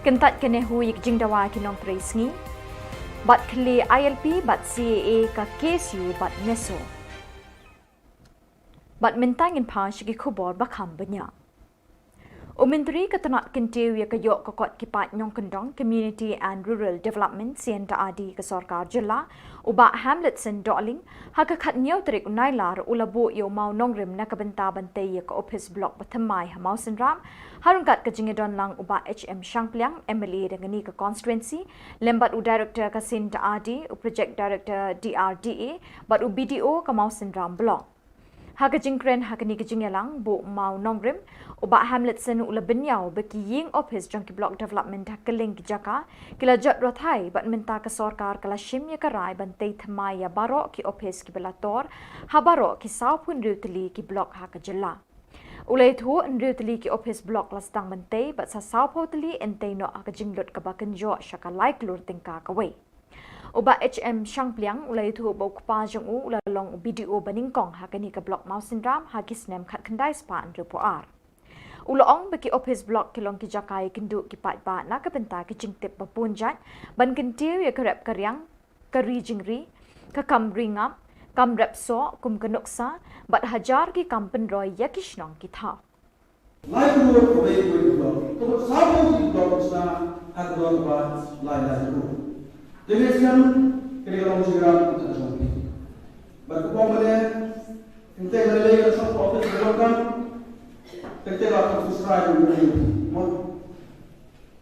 Kyntait ka NEHU ïa ka jingdawa ki nongtrei sngi. Bad khlieh I L P bad C A A ka K S U bad NESO. Bad mynta ngin phai sha ki khubor ba kham bniah. U Myntri ka tnat kyntiew ïa ka ïoh ka kot ki paid nongkyndong, Community and Rural Development, C and RD, ka sorkar jylla, u Bah Hamletson Dohling, ha ka khathynñiew tarik u Nailar u la buh ïa u mawnongrim na ka bynta ban tei ïa ka ophis block ba thymmai ha Mawsynram, ha ryngkat ka jingïadon lang u Bah H M Shangpliang, MLA da kane ka constituency, lem bad u Director ka C and RD, u Project Director D R D A, bad u BDO ka Mawsynram Block. Ha ka jingkren ha kane ka jingïalang, buh mawnongrim, u Bah Hamletson u la bynñiaw ba ki ïing ophis jong ki block development ha kylleng ki jaka ki la jot rathai, bad mynta ka sorkar ka la shim ïa ka rai ban tei thymmai ïa baroh ki ophis kiba la tor ha baroh ki sawphew hynriew tylli ki block ha ka jylla. U la ïathuh, hynriew tylli ki ophis block la sdang ban tei, bad sa sawphew tylli yn tei noh ha ka jinglut kaba kynjoh sha ka lai klur tyngka kawei. U Bah H M Shangpliang u la ïathuh ba u kpa jong u u la long u BDO ba nyngkong ha kane ka block Mawsynram ha ki snem khatkhyndai spah hynriewphew ar. U la ong ba ki ophis block ki long ki jaka ïakynduh ki paidbah na ka bynta ki jingtip ba bun jait, ban kyntiew ïa ka rep ka riang, ka ri jingri, ka kam ri ngap, kam rep soh kum ka nuksa, bad hajar ki kam pynroi ïa ki shnong ki thaw. Lai klur kawei kawei ka block. Ka bad sawphew ki block ka shna ha ka dor kaba lai lai klur. Te mynstep kane ka long jingïarap ka jong phi. Bad ka bym bha ne, teng teng lei lei ka shong ka ophis ka block kam, teng teng la ka subscribe ka jong phi. Mo.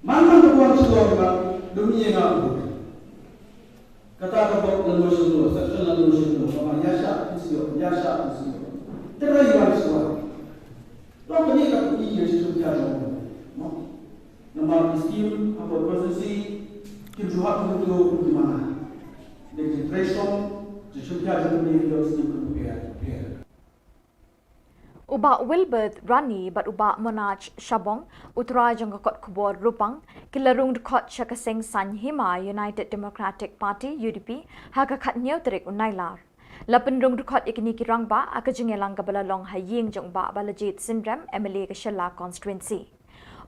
Man man ka wan shlong ka dum ïa nga. Kata ka bok la no shlong, section la no shlong, ka ma ïa sha physiotherapy, ïa sha physiotherapy. Te ra ïa shlong. Long kane ka phi ïa shlong ïa shlong. No. Namar ki skim ha por constituency kim ju hap kum tu kum tu mana. Dei ki trei shlong, ïa shlong ïa shlong ïa skim kum tu ïa. U Bah Wilbert Rani bad u Bah Monaj Shabong, u trai jong ka kot khubor Rupang, ki la rung dkhot sha ka seng Saiñ Hima United Democratic Party, U D P, ha ka khathynñiew tarik u Nailar. La pynrung dkhot ïa kine ki rangbah ha ka jingïalang kaba la long ha ïing jong u Bah Balajied Synrem, MLA ka Shella constituency.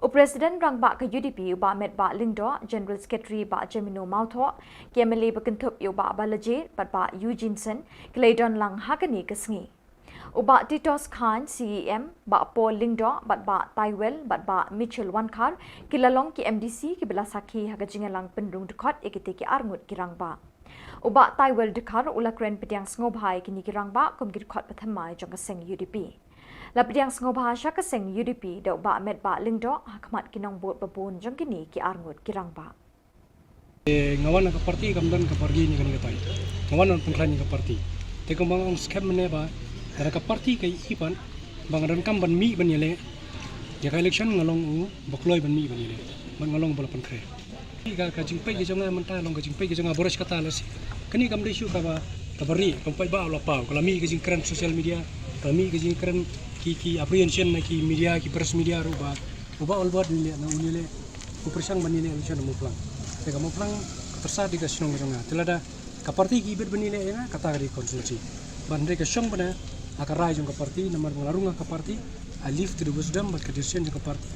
U President rangbah ka U D P u Bah Metbah Lyngdoh, General Secretary Bah Jemino Mawthoh, ki MLA ba kynthup ïa u Bah Balajied bad Bah Eugene Syn, ki la ïadon lang ha kane ka sngi. U Bah Titos Chyne, C E M, Bah Paul Lyngdoh, bad Bah Taiwel, bad Bah Mitchell Wankhar, ki la long ki M D C kiba la sakhi ha ka jingïalang pynrung dkhot ïa kite ki arngut ki rangbah. U Bah Taiwel Dkhar u la kren pdiang sngewbha ïa kine ki rangbah kum ki dkhot ba thymmai jong ka seng U D P. La pdiang sngewbha sha ka seng U D P da u Bah Metbah Lyngdoh ha khmat ki nongbud ba bun jong kine ki arngut ki rangbah. Eh, nga wan na ka party kam don ka party ni kane ka taïew. Nga wan ban pynkhlaiñ ïa ka party. Te kumba nga ong skhem mynne ba, lada ka party ka ïohi pat ba nga donkam ban mih ban ïaleh ïa ka election, nga long u ba kloi ban mih ban ïaleh. Bad nga long uba la pynkhreh. Ka, ka jingpeit ka jong nga mynta long ka jingpeit ka jong nga, bor ïa kata lashai. Kane kam dei shuh kaba, kaba rieh, kam peit ba la paw, ka la mih ka jingkren social media, ka la mih ka jingkren ki, ki apprehension na ki media, ki press media ruh ba, uba ol bad ni leh, na uni leh, u pyrshang ban ïaleh election ha Mawphlang. Te ka Mawphlang ka pyrsa dei ka shnong ka jong nga. Te lada ka party ki bit ban ïaleh ïa nga, kata ka dei constituency. Ban dei ka shong bana ha ka rai jong ka party, namar ba nga la rung ha ka party, I leave to the wisdom bad ka decision jong ka party.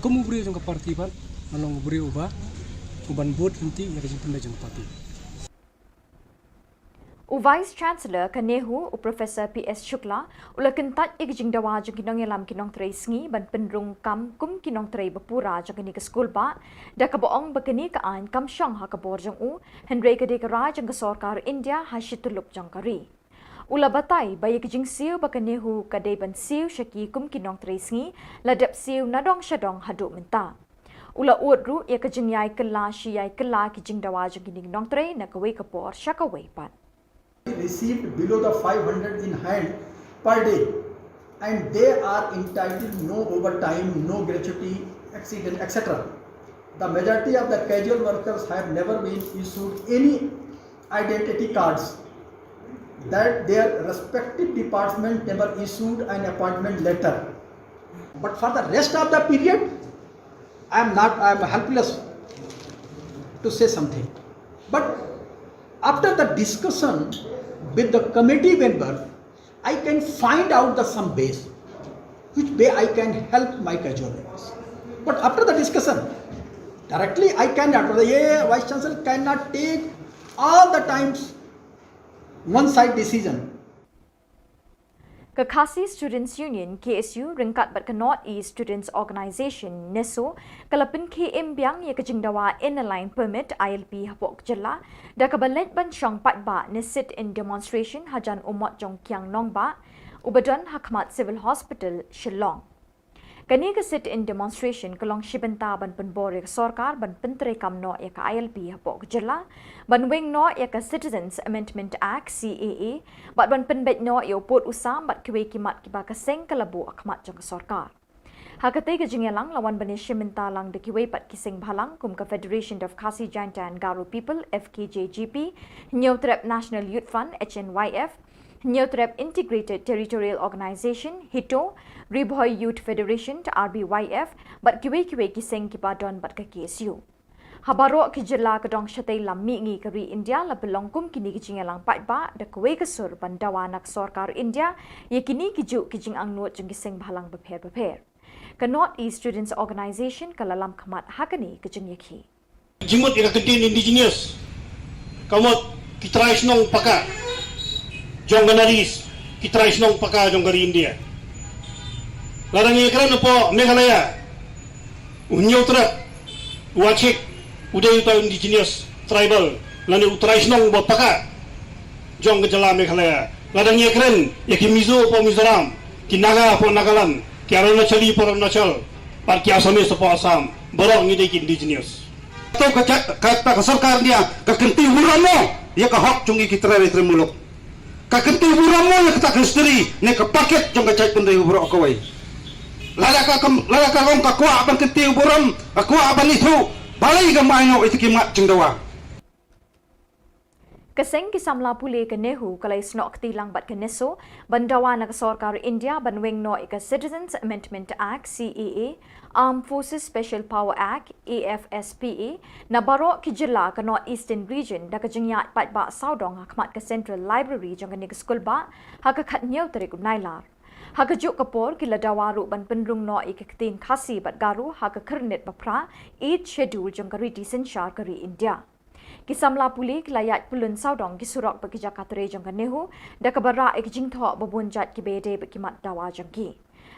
Kum u briew jong ka party bad nga long u briew uba, uban bud lynti ïa ka jingpynleit jong ka party. U Vice Chancellor ka NEHU, u Professor P S Shukla, u la kyntait ïa ka jingdawa jong ki nongïalam ki nongtrei sngi ban pynrung kam kum ki nongtrei ba pura jong kane ka skul bah, da kaba ong ba kane ka aiñ kam shong ha ka bor jong u, hynrei ka dei ka rai jong ka sorkar India ha shi tyllup jong ka ri. U la batai ba ïa ka jingsiew ba ka NEHU ka dei ban siew sha ki kum ki nongtrei sngi, la dep siew nadong shadong haduh mynta. U la ud ruh ïa ka jingïai kylla shi ïai kylla ki jingdawa jong kine ki nongtrei na kawei ka por sha kawei pat. Received below the five hundred in hand per day, and they are entitled no overtime, no gratuity, accident, et cetera. The majority of the casual workers have never been issued any identity cards, that their respective department never issued an appointment letter. But for the rest of the period, I am not, I am helpless to say something. But after the discussion with the committee member, I can find out the some ways which way I can help my casual workers. But after the discussion, directly I cannot, the Vice Chancellor cannot take all the times one side decision. Ka Khasi Students Union, K S U, ryngkat bad ka North East Students Organisation, NESO, ka la pynkhie im biang ïa ka jingdawa Inner Line Permit, I L P, hapoh ka jylla, da kaba leit ban shong paidbah ne sit-in demonstration hajan u mot jong Kiang Nangbah, uba don ha khmat Civil Hospital, Shillong. Kane ka sit-in demonstration ka long shi bynta ban pynbor ïa ka sorkar ban pyntreikam noh ïa ka I L P hapoh ka jylla, ban weng noh ïa ka Citizens Amendment Act, C A A, bad ban pynbeit noh ïa u pud u sam bad kiwei ki mat kiba ka seng ka la buh ha khmat jong ka sorkar. Ha katei ka jingïalang la wan ban ïashim bynta lang da kiwei pat ki seng bhalang kum ka Federation of Khasi Jaintia and Garo People, F K J G P, Hynñiewtrep National Youth Front, H N Y F, Hynñiewtrep Integrated Territorial Organisation, HITO, Ri Bhoi Youth Federation, R B Y F, bad kiwei kiwei ki seng kiba don bad ka K S U. Ha baroh ki jylla ka dong shatei lam mihngi ka ri India la pynlong kum kine ki jingïalang paidbah da kawei ka sur ban dawa na ka sorkar India ïa kine ki juh ki jingangnud jong ki seng bhalang bapher bapher. Ka North East Students Organisation ka la lam khmat ha kane ka jingïakhih. Jingmut ïa ka kyntien indigenous. Ka mut ki trai shnong paka jong ka North East, ki trai shnong paka jong ka ri India. Lada ngi ïakren hapoh Meghalaya, u Hynñiewtrep, u Achik, u dei uta u indigenous tribal lane u trai shnong ba paka jong ka jylla Meghalaya. Lada ngi ïakren ïa ki Mizo hapoh Mizoram, ki Naga hapoh Nagaland, ki Arunachali hapoh Arunachal, bad ki Assamese hapoh Assam, baroh ngi dei ki indigenous. To ka jait, ka, ka, ka sorkar India ka kyntiew burom mo ïa ka hok jong ngi ki trai ri trai muluk. Ka kyntiew burom mo ïa kata ka history ne ka paket jong ka jaitbynriew baroh kawei. Lada ka kam, lada ka ong ka kwah ban kyntiew burom, ka kwah ban ithuh, balei kam ai noh ïa ki mat jingdawa. Ka seng ki samla pule ka NEHU ka la ïasnoh kti lang bad ka NESO ban dawa na ka sorkar India ban weng noh ïa ka Citizens Amendment Act, C A A, Armed Forces Special Power Act, A F S P A, na baroh ki jylla ka North Eastern Region da ka jingïaid paidbah sawdong ha khmat ka Central Library jong kane ka skulbah ha ka khathynñiew tarik u Nailar. Ha kajuh ka por ki la dawa ruh ban pynrung noh ïa ka ktien Khasi bad Garo ha ka khyrnit baphra, Eighth Schedule, jong ka riti synshar ka ri India. Ki samla pule ki la ïaid pyllun sawdong ki surok bad ki jaka trei jong ka NEHU da kaba rah ïa ki jingthoh ba bun jait kiba ïadei bad ki mat dawa jong ki.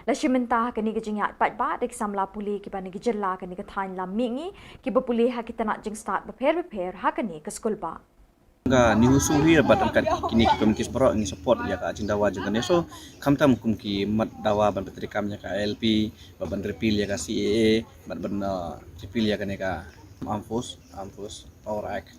La shim bynta ha kane ka jingïaid paidbah da ki samla pule kiba na ki jylla kane ka thaiñ lam mihngi kiba pule ha ki tnat jingstad bapher bapher ha kane ka skulbah. Ka NEHUSU hi bad ryngkat kine ki committees baroh ngi support ïa ka jingdawa jong ka NESO, khamtam kum ki mat dawa ban pyntreikam ïa ka I L P, bad ban repeal ïa ka C A A, bad ban, uh, repeal ïa kane ka Armed Force, Armed Force Power Act.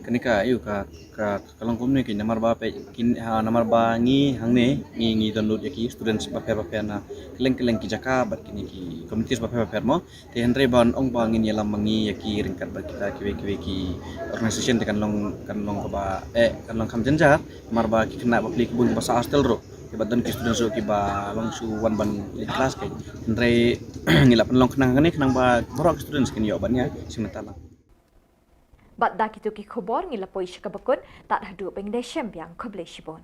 Kane ka, ïoh ka, ka, ka long kumne ki namar ba peit, kin, ha, namar ba ngi hangne, ngi, ngi don lut ïa ki students bapher bapher na kylleng kylleng ki jaka, bad kine ki committees bapher bapher mo. Te hynrei ban ong ba ngin ïalam ma ngi ïa ki ryngkat bad kita kiwei kiwei ki organisation te kan long, kan long kaba, eh, kan long kham jynjar, namar ba ki khynnah ba pule ki bun kiba sah hostel ruh. Kiba don ki students ruh kiba long shu wan ban leit klas ka. Hynrei ngi la pynlong khnang kane khnang ba baroh ki students kin ïoh ban ïa shim bynta lang. Bad da kito ki khubor ngi la poi sha kaba kut, tad haduh ba ngin ïashem biang, khublei shibun.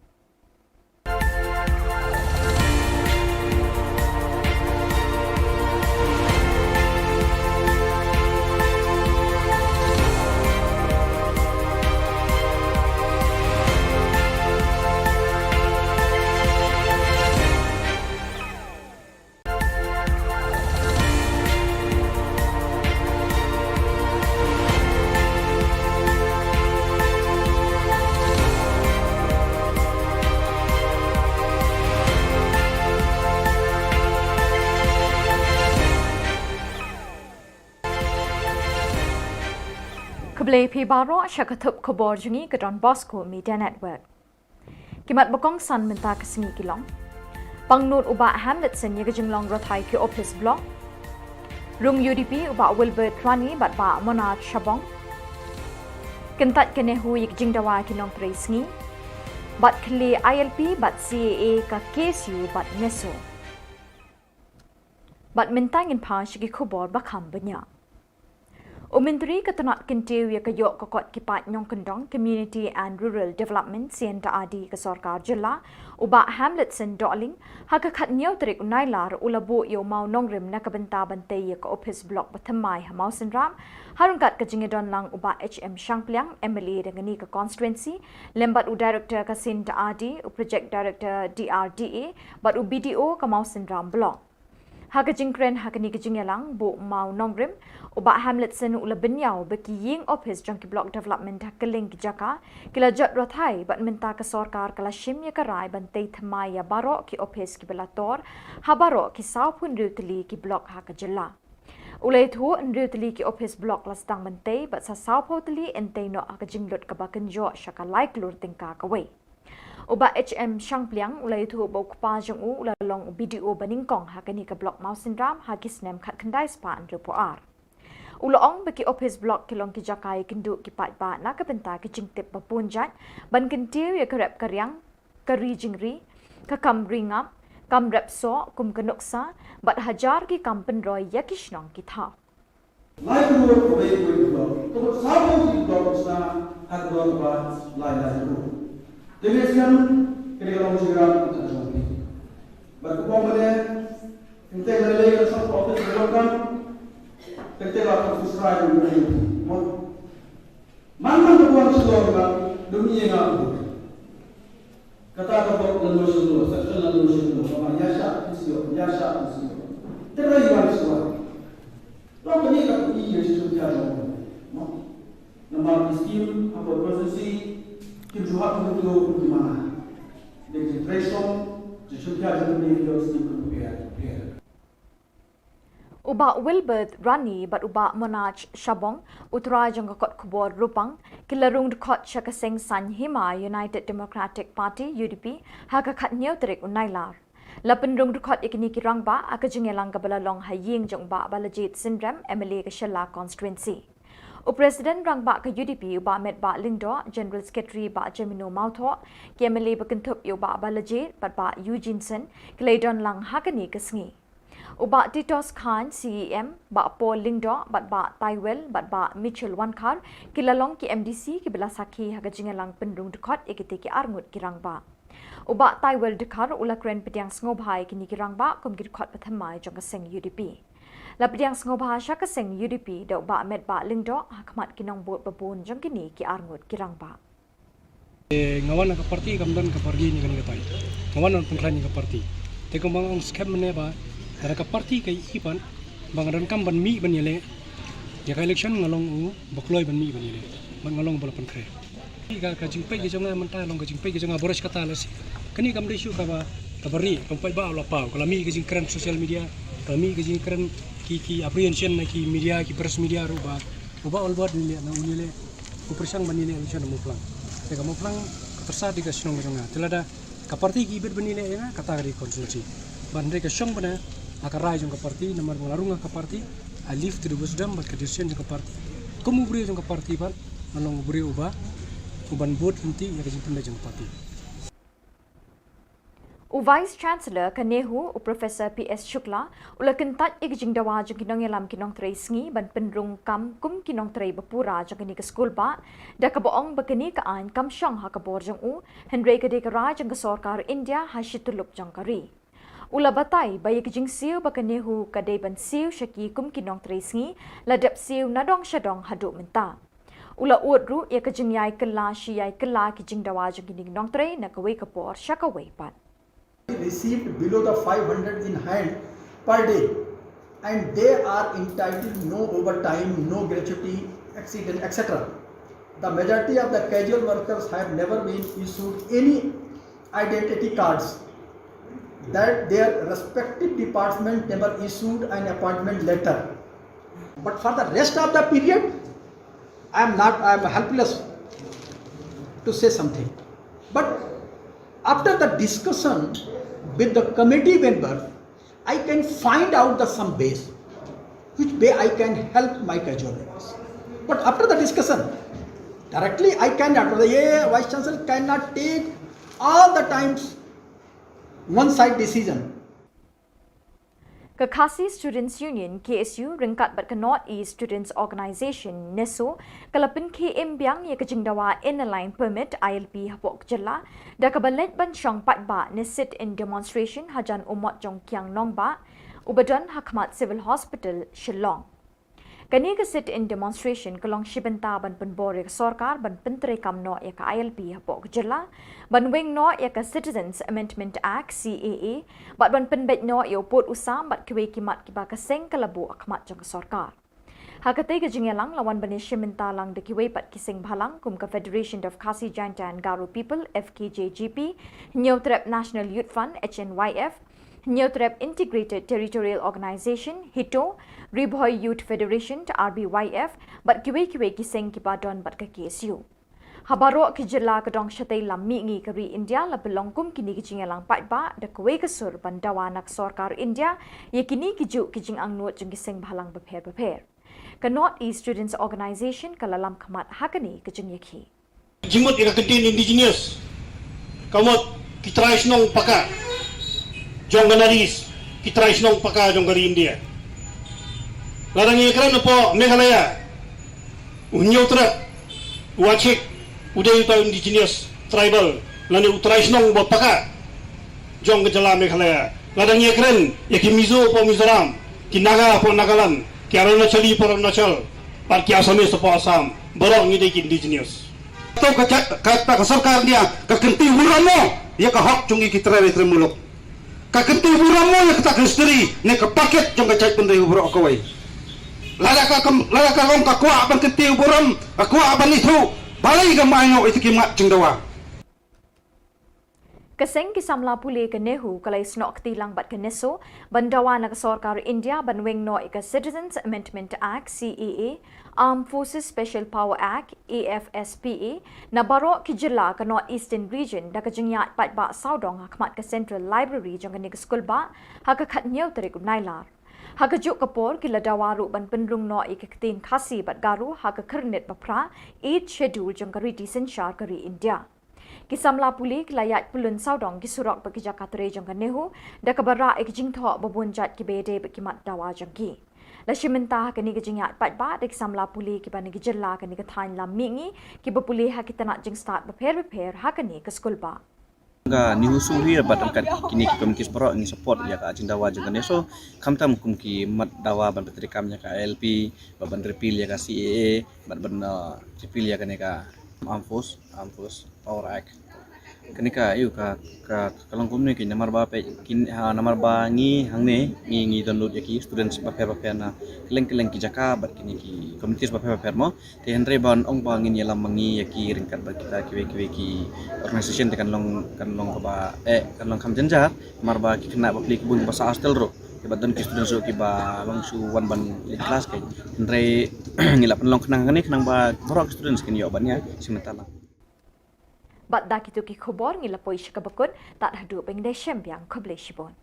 Khublei phi baroh, sha ka thup khubor jong ngi ka Don Bosco Media Network. Ki mat ba kongsan mynta ka sngi ki long: Pangnud u Bah Hamletson ïa ka jinglong rthai ki ophis block. Rung U D P u Bah Wilbert Rani bad Bah Monard Shabong. Kyntait ka NEHU ïa ka jingdawa ki nongtrei sngi. Bad khlieh I L P bad C A A ka K S U bad NESO. Bad mynta ngin phai sha ki khubor ba kham bniah. U Myntri ka tnat kyntiew ïa ka ïoh ka kot ki paid nongkyndong, Community and Rural Development, C N R D, ka Sorkar Jylla, u Bah Hamletson Dohling, ha ka khathynñiew tarik u Nailar u la buh ïa u mawnongrim na ka bynta ban tei ïa ka ophis block ba thymmai ha Mawsynram, ha ryngkat ka jingïadon lang u Bah H M Shangpliang, M L A da kane ka constituency, lem bad u Director ka C N R D, u Project Director D R D A, bad u B D O ka Mawsynram Block. Ha ka jingkren ha kane ka jingïalang buh mawnongrim, u Bah Hamletson u la bynñiaw ba ki ïing ophis jong ki Block Development ha kylleng ki jaka ki la jot rathai, bad mynta ka sorkar ka la shim ïa ka rai ban tei thymmai ïa baroh ki ophis kiba la tor ha baroh ki sawphew hynriew tylli ki block ha ka jylla. U la ïathuh hynriew tylli ki ophis block la sdang ban tei, bad sa sawphew tylli yn tei noh ha ka jinglut kaba kynjoh sha ka lai klur tyngka kawei. U Bah H M Shangpliang u la ïathuh ba u kpa jong u u la long u B D O banyngkong ha kane ka block Mawsynram ha ki snem khatkhyndai spah hynriewphew ar. U la ong ba ki ophis block ki long ki jaka ïakynduh ki paidbah na ka bynta ki jingtip ba bun jait, ban kyntiew ïa ka rep ka riang, ka ri jingri, ka kam ri ngap, kam rep soh kum ka nuksa, bad hajar ki kam pynroi ïa ki shnong ki thaw. Lai klur kawei kawei ka block. Ka block sawphew ki block, sha ha ka block ba lai lai klur. Te ngi sngewthuh kane ka long jingïarap ka jong phi. Bad kumba mynne, kynthei mynne lei ka song office ka long kam, kynthei la ka office rai mynne. Mo. Man man ka buan shlong ka dum ïa nga. Kata ka bok la no shlong, section la no shlong, ka ma ïa sha shlong, ïa sha shlong. Te rai wan shlong. Long kane ka pynïaid ïa shisha ka jong. No. Namar ki skim ha ka constituency kim ju hap kum kito kum ki mana. Dei ki trei song, shisha ka jong kane ki skim kum pia, pia. U Bah Wilbert Rani bad u Bah Monaj Shabong, u trai jong ka kot khubor Rupang, ki la rung dkhot sha ka seng Saiñ Hima United Democratic Party, U D P, ha ka khathynñiew tarik u Nailar. La pynrung dkhot ïa kine ki rangbah ha ka jingïalang kaba la long ha ïing jong u Bah Balajied Synrem, M L A ka Shella constituency. U President rangbah ka U D P u Bah Metbah Lyngdoh, General Secretary Bah Jamino Mawthoh, ki M L A ba kynthup ïa u Bah Balajied bad Bah Eugene Syn, ki la ïadon lang ha kane ka sngi. U Bah Titos Chyne, C E M, Bah Paul Lyngdoh bad Bah Taiwel bad Bah Mitchell Wankhar, ki la long ki M D C kiba la sakhi ha ka jingïalang pynrung dkhot ïa kite ki arngut ki rangbah. U Bah Taiwel Dkhar u la kren pdiang sngewbha ïa kine ki rangbah kum ki dkhot ba thymmai jong ka seng U D P. La pdiang sngewbha sha ka seng U D P da u Bah Metbah Lyngdoh ha khmat ki nongbud ba bun jong kine ki arngut ki rangbah. Eh, nga wan na ka party kam don ka party ne kane katai. Nga wan ban pynkhlaiñ ïa ka party. Te kumba nga ong skhem mynne ba lada ka party ka ïohi pat ba nga donkam ban mih ban ïaleh ïa ka election, nga long uba kloi ban mih ban ïaleh. Bad nga long uba la pynkhreh. Ka, ka jingpeit ka jong nga mynta long ka jingpeit ka jong nga baroh shi katta lashai. Kane kam dei shuh kaba, kaba rieh, kam peit ba u la paw, ka la mih ka jingkren social media, ka la mih ka jingkren ki, ki apprehension na ki media, ki press media ruh ba uba ol bad ïaleh, na u ïaleh, u pyrshang ban ïaleh election ha Mawphlang. Te ka Mawphlang ka pyrsa dei ka shnong ka jong nga. Te lada ka party ki bit ban ïaleh ïa nga, kata ka dei constituency. Ban dei ka shong bana ha ka rai jong ka party, namar ba nga la rung ha ka party, I leave to the wisdom bad ka decision jong ka party. Kum u briew jong ka party bad nga long u briew uba, uban bud lynti ïa ka jingpynleit jong ka party. U Vice Chancellor ka NEHU, u Professor P S Shukla, u la kyntait ïa ka jingdawa jong ki nongïalam ki nongtrei sngi ban pynrung kam kum ki nongtrei ba pura jong kane ka skul bah, da kaba ong ba kane ka aiñ kam shong ha ka bor jong u, hynrei ka dei ka rai jong ka sorkar India ha shi tyllup jong ka ri. U la batai ba ïa ka jingsiew ba ka NEHU ka dei ban siew sha ki kum ki nongtrei sngi, la dep siew nadong shadong haduh mynta. U la ud ruh ïa ka jingïai kylla shi ïai kylla ki jingdawa jong kine ki nongtrei na kawei ka por sha kawei pat. Received below the five hundred in hand per day, and they are entitled no overtime, no gratuity, accident, et cetera. The majority of the casual workers have never been issued any identity cards, that their respective department never issued an appointment letter. But for the rest of the period, I am not, I am helpless to say something. But after the discussion with the committee member, I can find out the some ways which way I can help my casual workers. But after the discussion, directly I cannot, the Vice Chancellor cannot take all the times one side decision. Ka Khasi Students Union, K S U, ryngkat bad ka North East Students Organisation, NESO, ka la pynkhie im biang ïa ka jingdawa Inner Line Permit, I L P, hapoh ka jylla, da kaba leit ban shong paidbah ne sit-in demonstration hajan u mot jong Kiang Nangbah, uba don ha khmat Civil Hospital, Shillong. Kane ka sit-in demonstration ka long shi bynta ban pynbor ïa ka sorkar ban pyntreikam noh ïa ka I L P hapoh ka jylla, ban weng noh ïa ka Citizens Amendment Act, C A A, bad ban pynbeit noh ïa u pud u sam bad kiwei ki mat kiba ka seng ka la buh ha khmat jong ka sorkar. Ha katei ka jingïalang la wan ban ïashim bynta lang da kiwei pat ki seng bhalang kum ka Federation of Khasi Jaintia and Garo People, F K J G P, Hynñiewtrep National Youth Front, H N Y F, Hynñiewtrep Integrated Territorial Organisation, HITO, Ri Bhoi Youth Federation, R B Y F, bad kiwei kiwei ki seng kiba don bad ka K S U. Ha baroh ki jylla ka dong shatei lam mihngi ka ri India la pynlong kum kine ki jingïalang paidbah da kawei ka sur ban dawa na ka sorkar India ïa kine ki juh ki jingangnud jong ki seng bhalang bapher bapher. Ka North East Students Organisation ka la lam khmat ha kane ka jingïakhih. Jingmut ïa ka kyntien indigenous. Ka mut ki trai shnong paka jong ka North East, ki trai shnong paka jong ka ri India. Lada ngi ïakren hapoh Meghalaya, u Hynñiewtrep, u Achik, u dei uta u indigenous tribal lane u trai shnong ba paka jong ka jylla Meghalaya. Lada ngi ïakren ïa ki Mizo hapoh Mizoram, ki Naga hapoh Nagaland, ki Arunachali hapoh Arunachal, bad ki Assamese hapoh Assam, baroh ngi dei ki indigenous. To ka, ka, ka, ka sorkar India ka kyntiew burom mo ïa ka hok jong ngi ki trai ri trai muluk. Ka kyntiew burom mo ïa kata ka history ne ka paket jong ka jaitbynriew baroh kawei. Lada ka kam, lada ka long ka kwah ban kyntiew burom, ka kwah ban ithuh, balei kam ai noh ïa kita ki mat jingdawa. Ka seng ki samla pule ka NEHU ka la ïasnoh kti lang bad ka NESO ban dawa na ka sorkar India ban weng noh ïa ka Citizens Amendment Act, C A A, Armed Forces Special Power Act, A F S P A, na baroh ki jylla ka North Eastern Region da ka jingïaid paidbah sawdong ha khmat ka Central Library jong kane ka skulbah ha ka khathynñiew tarik u Nailar. Ha kajuh ka por ki la dawa ruh ban pynrung noh ïa ka ktien Khasi bad Garo ha ka khyrnit baphra, Eighth Schedule jong ka riti synshar ka ri India. Ki samla pule ki la ïaid pyllun sawdong ki surok bad ki jaka trei jong ka NEHU da kaba rah ïa ki jingthoh ba bun jait kiba ïadei bad ki mat dawa jong ki. La shim bynta ha kane ka jingïaid paidbah da ki samla pule kiba na ki jylla kane ka thaiñ lam mihngi kiba pule ha ki tnat jingstad bapher bapher ha kane ka skulbah. Ka NEHUSU hi bad ryngkat kine ki committees baroh ngi support ïa ka jingdawa jong ka NESO, khamtam kum ki mat dawa ban pyntreikam ïa ka I L P, bad ban repeal ïa ka C A A, bad ban, uh, repeal ïa kane ka Armed Force, Armed Force Power Act. Kane ka, ïa ka, ka, ka long kumne ki namar ba peit, kin, ha, namar ba ngi hangne, ngi, ngi download ïa ki students bapher bapher na kylleng kylleng ki jaka, bad kine ki committees bapher bapher mo. Te hynrei ban ong ba ngin ïalam ma ngi ïa ki ryngkat bad kita kiwei kiwei ki organisation te kan long, kan long kaba, eh, kan long kham jynjar, namar ba ki khynnah bapli ki bun ba sah hostel ruh. Kiba don ki students ruh kiba long shu wan ban leit klas kai. Hynrei ngi la pynlong khnang hangne khnang ba baroh ki students kin ïoh ban ïa shim bynta lang. Bad da kito ki khubor ngi la poi sha kaba kut, tad haduh ban ïashem biang, khublei shibun.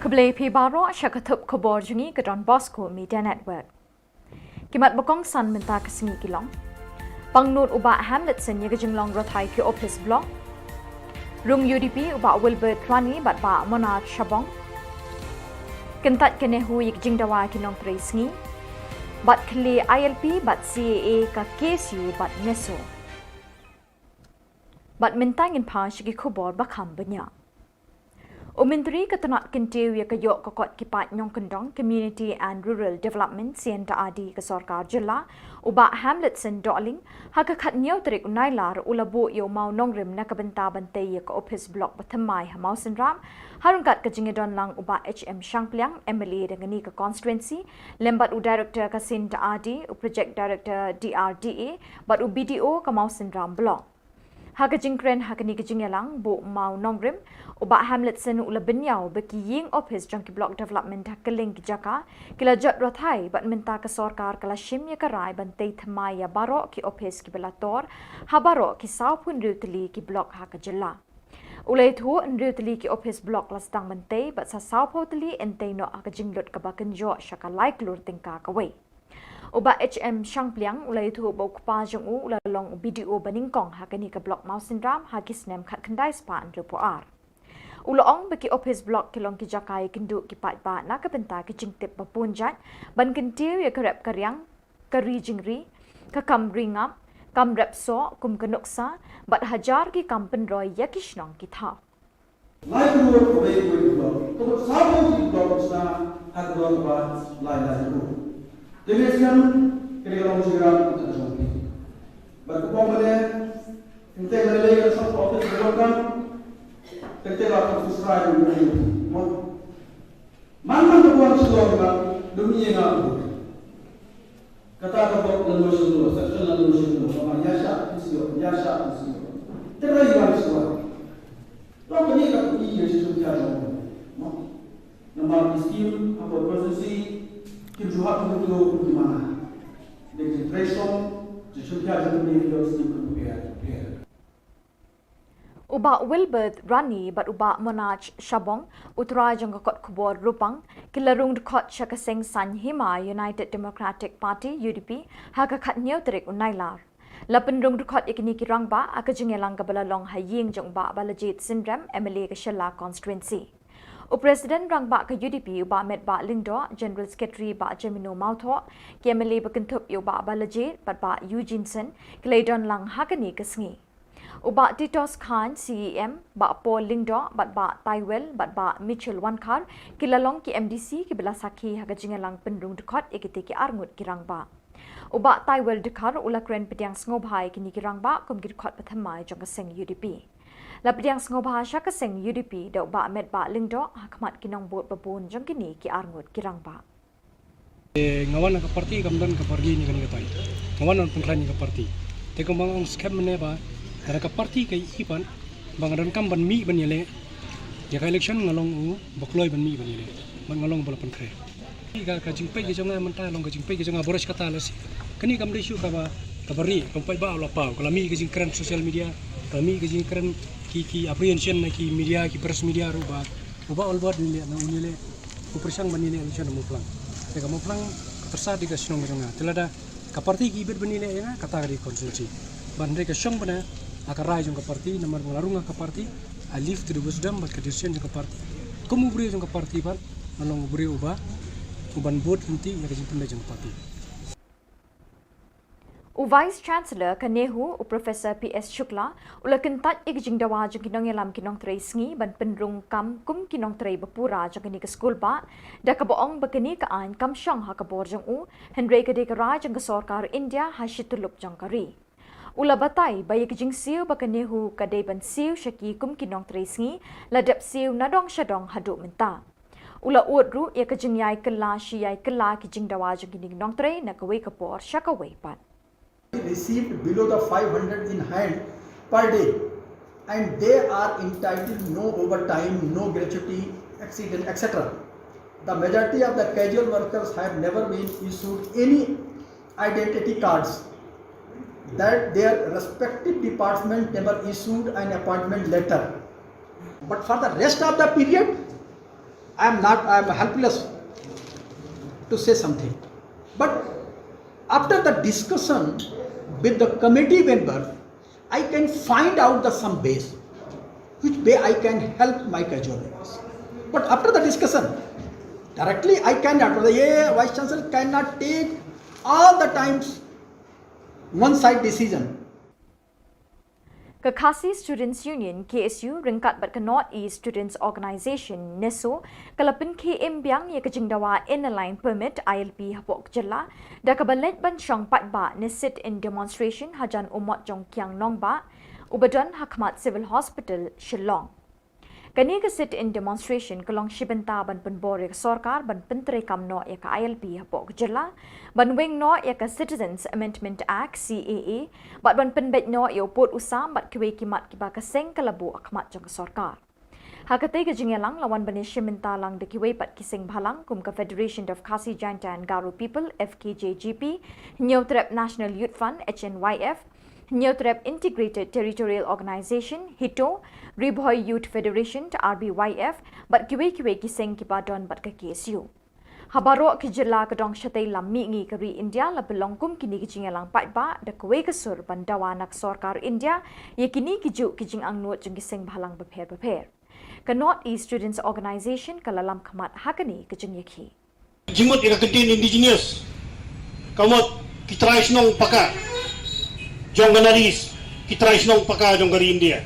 Khublei phi baroh sha ka thup khubor jong ngi ka Don Bosco Media Network. Ki mat ba kongsan mynta ka sngi ki long: Pangnud u Bah Hamletson ïa ka jinglong rthai ki ophis block. Rung U D P u Bah Wilbert Rani bad Bah Monard Shabong. Kyntait ka NEHU ïa ka jingdawa ki nongtrei sngi. Bad khlieh I L P bad C A A ka K S U bad NESO. Bad mynta ngin phai sha ki khubor ba kham bniah. U Myntri ka tnat kyntiew ïa ka ïoh ka kot ki paid nongkyndong, Community and Rural Development, C N R D, ka Sorkar Jylla, u Bah Hamletson Dohling, ha ka khathynñiew tarik u Nailar u la buh ïa u mawnongrim na ka bynta ban tei ïa ka ophis block ba thymmai ha Mawsynram, ha ryngkat ka jingïadon lang u Bah H M Shangpliang, M L A da kane ka constituency, lem bad u Director ka C N R D, u Project Director D R D A, bad u B D O ka Mawsynram Block. Ha ka jingkren ha kane ka jingïalang buh mawnongrim, u Bah Hamletson u la bynñiaw ba ki ïing ophis jong ki Block Development ha kylleng ki jaka ki la jot rathai, bad mynta ka sorkar ka la shim ïa ka rai ban tei thymmai ïa baroh ki ophis kiba la tor ha baroh ki sawphew hynriew tylli ki block ha ka jylla. U la ïathuh hynriew tylli ki ophis block la sdang ban tei, bad sa sawphew tylli yn tei noh ha ka jinglut kaba kynjoh sha ka lai klur tyngka kawei. U Bah H M Shangpliang u la ïathuh ba u kpa jong u u la long u B D O banyngkong ha kane ka block Mawsynram ha ki snem khatkhyndai spah hynriewphew ar. U la ong ba ki ophis block ki long ki jaka ïakynduh ki paidbah na ka bynta ki jingtip ba bun jait, ban kyntiew ïa ka rep ka riang, ka ri jingri, ka kam ri ngap, kam rep soh kum ka nuksa, bad hajar ki kam pynroi ïa ki shnong ki thaw. Lai klur kawei kawei ka block. Ka mut sawphew ki block sha ha ka dor kaba lai lai klur. Te ngi sngewthuh kane ka long jingïarap ka jong phi. Bad kumba mynne, ngi te ngi lei ka song office ka long kam, ngi te la ka office rai ka long kam. Man man ka buan Shillong ka dum ïa nga. Kata ka bok la no shim no, section la no shim no, kaba ïa shah phi shu ïoh, ïa shah phi shu ïoh. Te rai wan shuwa. To kane ka pynïaid ïa shisha ka jong. No. Namar ki skim hapoh constituency kim ju hap kim ju kum ki mana. Dei ki trei shong, shisha ka jong ki ïoh skim kum pia, pia. U Bah Wilbert Rani bad u Bah Monaj Shabong, u trai jong ka kot khubor Rupang, ki la rung dkhot sha ka seng Saiñ Hima United Democratic Party, U D P, ha ka khathynñiew tarik u Nailar. La pynrung dkhot ïa kine ki rangbah ha ka jingïalang kaba la long ha ïing jong u Bah Balajied Synrem, M L A ka Shella Constituency. U President Rangbah ka U D P u Bah Metbah Lyngdoh, General Secretary Bah Jamino Mawthoh, ki M L A ba kynthup ïa u Bah Balajied bad Bah Eugene Syn, ki la ïadon lang ha kane ka sngi. U Bah Titos Chyne, C E M, Bah Paul Lyngdoh, bad Bah Taiwel, bad Bah Mitchell Wankhar, ki la long ki M D C kiba la sakhi ha ka jingïalang pynrung dkhot ïa kite ki arngut ki rangbah. U Bah Taiwel Dkhar u la kren pdiang sngewbha ïa kine ki rangbah kum ki dkhot ba thymmai jong ka seng U D P. La pdiang sngewbha sha ka seng U D P da u Bah Metbah Lyngdoh ha khmat ki nongbud ba bun jong kine ki arngut ki rangbah. Eh, nga wan ha ka party kam don ka party ne kane katai. Nga wan ban pynkhlaiñ ïa ka party. Te kumba nga ong skhem mynne ba lada ka party ka ïohi pat ba nga donkam ban mih ban ïaleh ïa ka election, nga long uba kloi ban mih ban ïaleh. Bad nga long uba la pynkhreh. Ka, ka jingpeit ka jong nga mynta long ka jingpeit ka jong nga, baroh shi katta lashai. Kane kam dei shuh kaba, kaba rieh, kam peit ba u la paw, ka la mih ka jingkren social media, ka la mih ka jingkren ki, ki apprehension na ki media, ki press media ruh ba uba ol bad ïaleh, na u ïaleh, u pyrshang ban ïaleh election ha Mawphlang. Te ka Mawphlang ka pyrsa dei ka shnong ka jong nga. Te lada ka party ki bit ban ïaleh ïa nga, kata ka dei constituency. Ban dei ka shong bana ha ka rai jong ka party, namar ba nga la rung ha ka party, I leave to the wisdom bad ka decision jong ka party. Kum u briew jong ka party bad nga long u briew uba, uban bud lynti ïa ka jingpynleit jong ka party. U Vice Chancellor ka NEHU, u Professor P S Shukla, u la kyntait ïa ka jingdawa jong ki nongïalam ki nongtrei sngi ban pynrung kam kum ki nongtrei ba pura jong kane ka skul bah, da kaba ong ba kane ka aiñ kam shong ha ka bor jong u, hynrei ka dei ka rai jong ka sorkar India ha shi tyllup jong ka ri. U la batai ba ïa ka jingsiew ba ka NEHU ka dei ban siew sha ki kum ki nongtrei sngi, la dep siew nadong shadong haduh mynta. U la ud ruh ïa ka jingïai kylla shi ïai kylla ki jingdawa jong kine ki nongtrei na kawei ka por sha kawei pat. Received below the five hundred in hand per day, and they are entitled no overtime, no gratuity, accident, et cetera. The majority of the casual workers have never been issued any identity cards, that their respective department never issued an appointment letter. But for the rest of the period, I am not, I am helpless to say something. But after the discussion with the committee member, I can find out the some ways which way I can help my casual workers. But after the discussion, directly I cannot, the Vice Chancellor cannot take all the times one side decision. Ka Khasi Students Union, K S U, ryngkat bad ka North East Students Organisation, NESO, ka la pynkhie im biang ïa ka jingdawa Inner Line Permit, I L P, hapoh ka jylla, da kaba leit ban shong paidbah ne sit-in demonstration hajan u mot jong Kiang Nangbah, uba don ha khmat Civil Hospital, Shillong. Kane ka sit-in demonstration ka long shi bynta ban pynbor ïa ka sorkar ban pyntreikam noh ïa ka I L P hapoh ka jylla, ban weng noh ïa ka Citizens Amendment Act, C A A, bad ban pynbeit noh ïa u pud u sam bad kiwei ki mat kiba ka seng ka la buh ha khmat jong ka sorkar. Ha katei ka jingïalang la wan ban ïashim bynta lang da kiwei pat ki seng bhalang kum ka Federation of Khasi Jaintia and Garo People, F K J G P, Hynñiewtrep National Youth Front, H N Y F, Hynñiewtrep Integrated Territorial Organisation, HITO, Ri Bhoi Youth Federation, R B Y F, bad kiwei kiwei ki seng kiba don bad ka K S U. Ha baroh ki jylla ka dong shatei lam mihngi ka ri India la pynlong kum kine ki jingïalang paidbah da kawei ka sur ban dawa na ka sorkar India ïa kine ki juh ki jingangnud jong ki seng bhalang bapher bapher. Ka North East Students Organisation ka la lam khmat ha kane ka jingïakhih. Jingmut ïa ka ktien Indigenous, ka mut ki trai shnong paka jong ka North East, ki trai shnong paka jong ka ri India.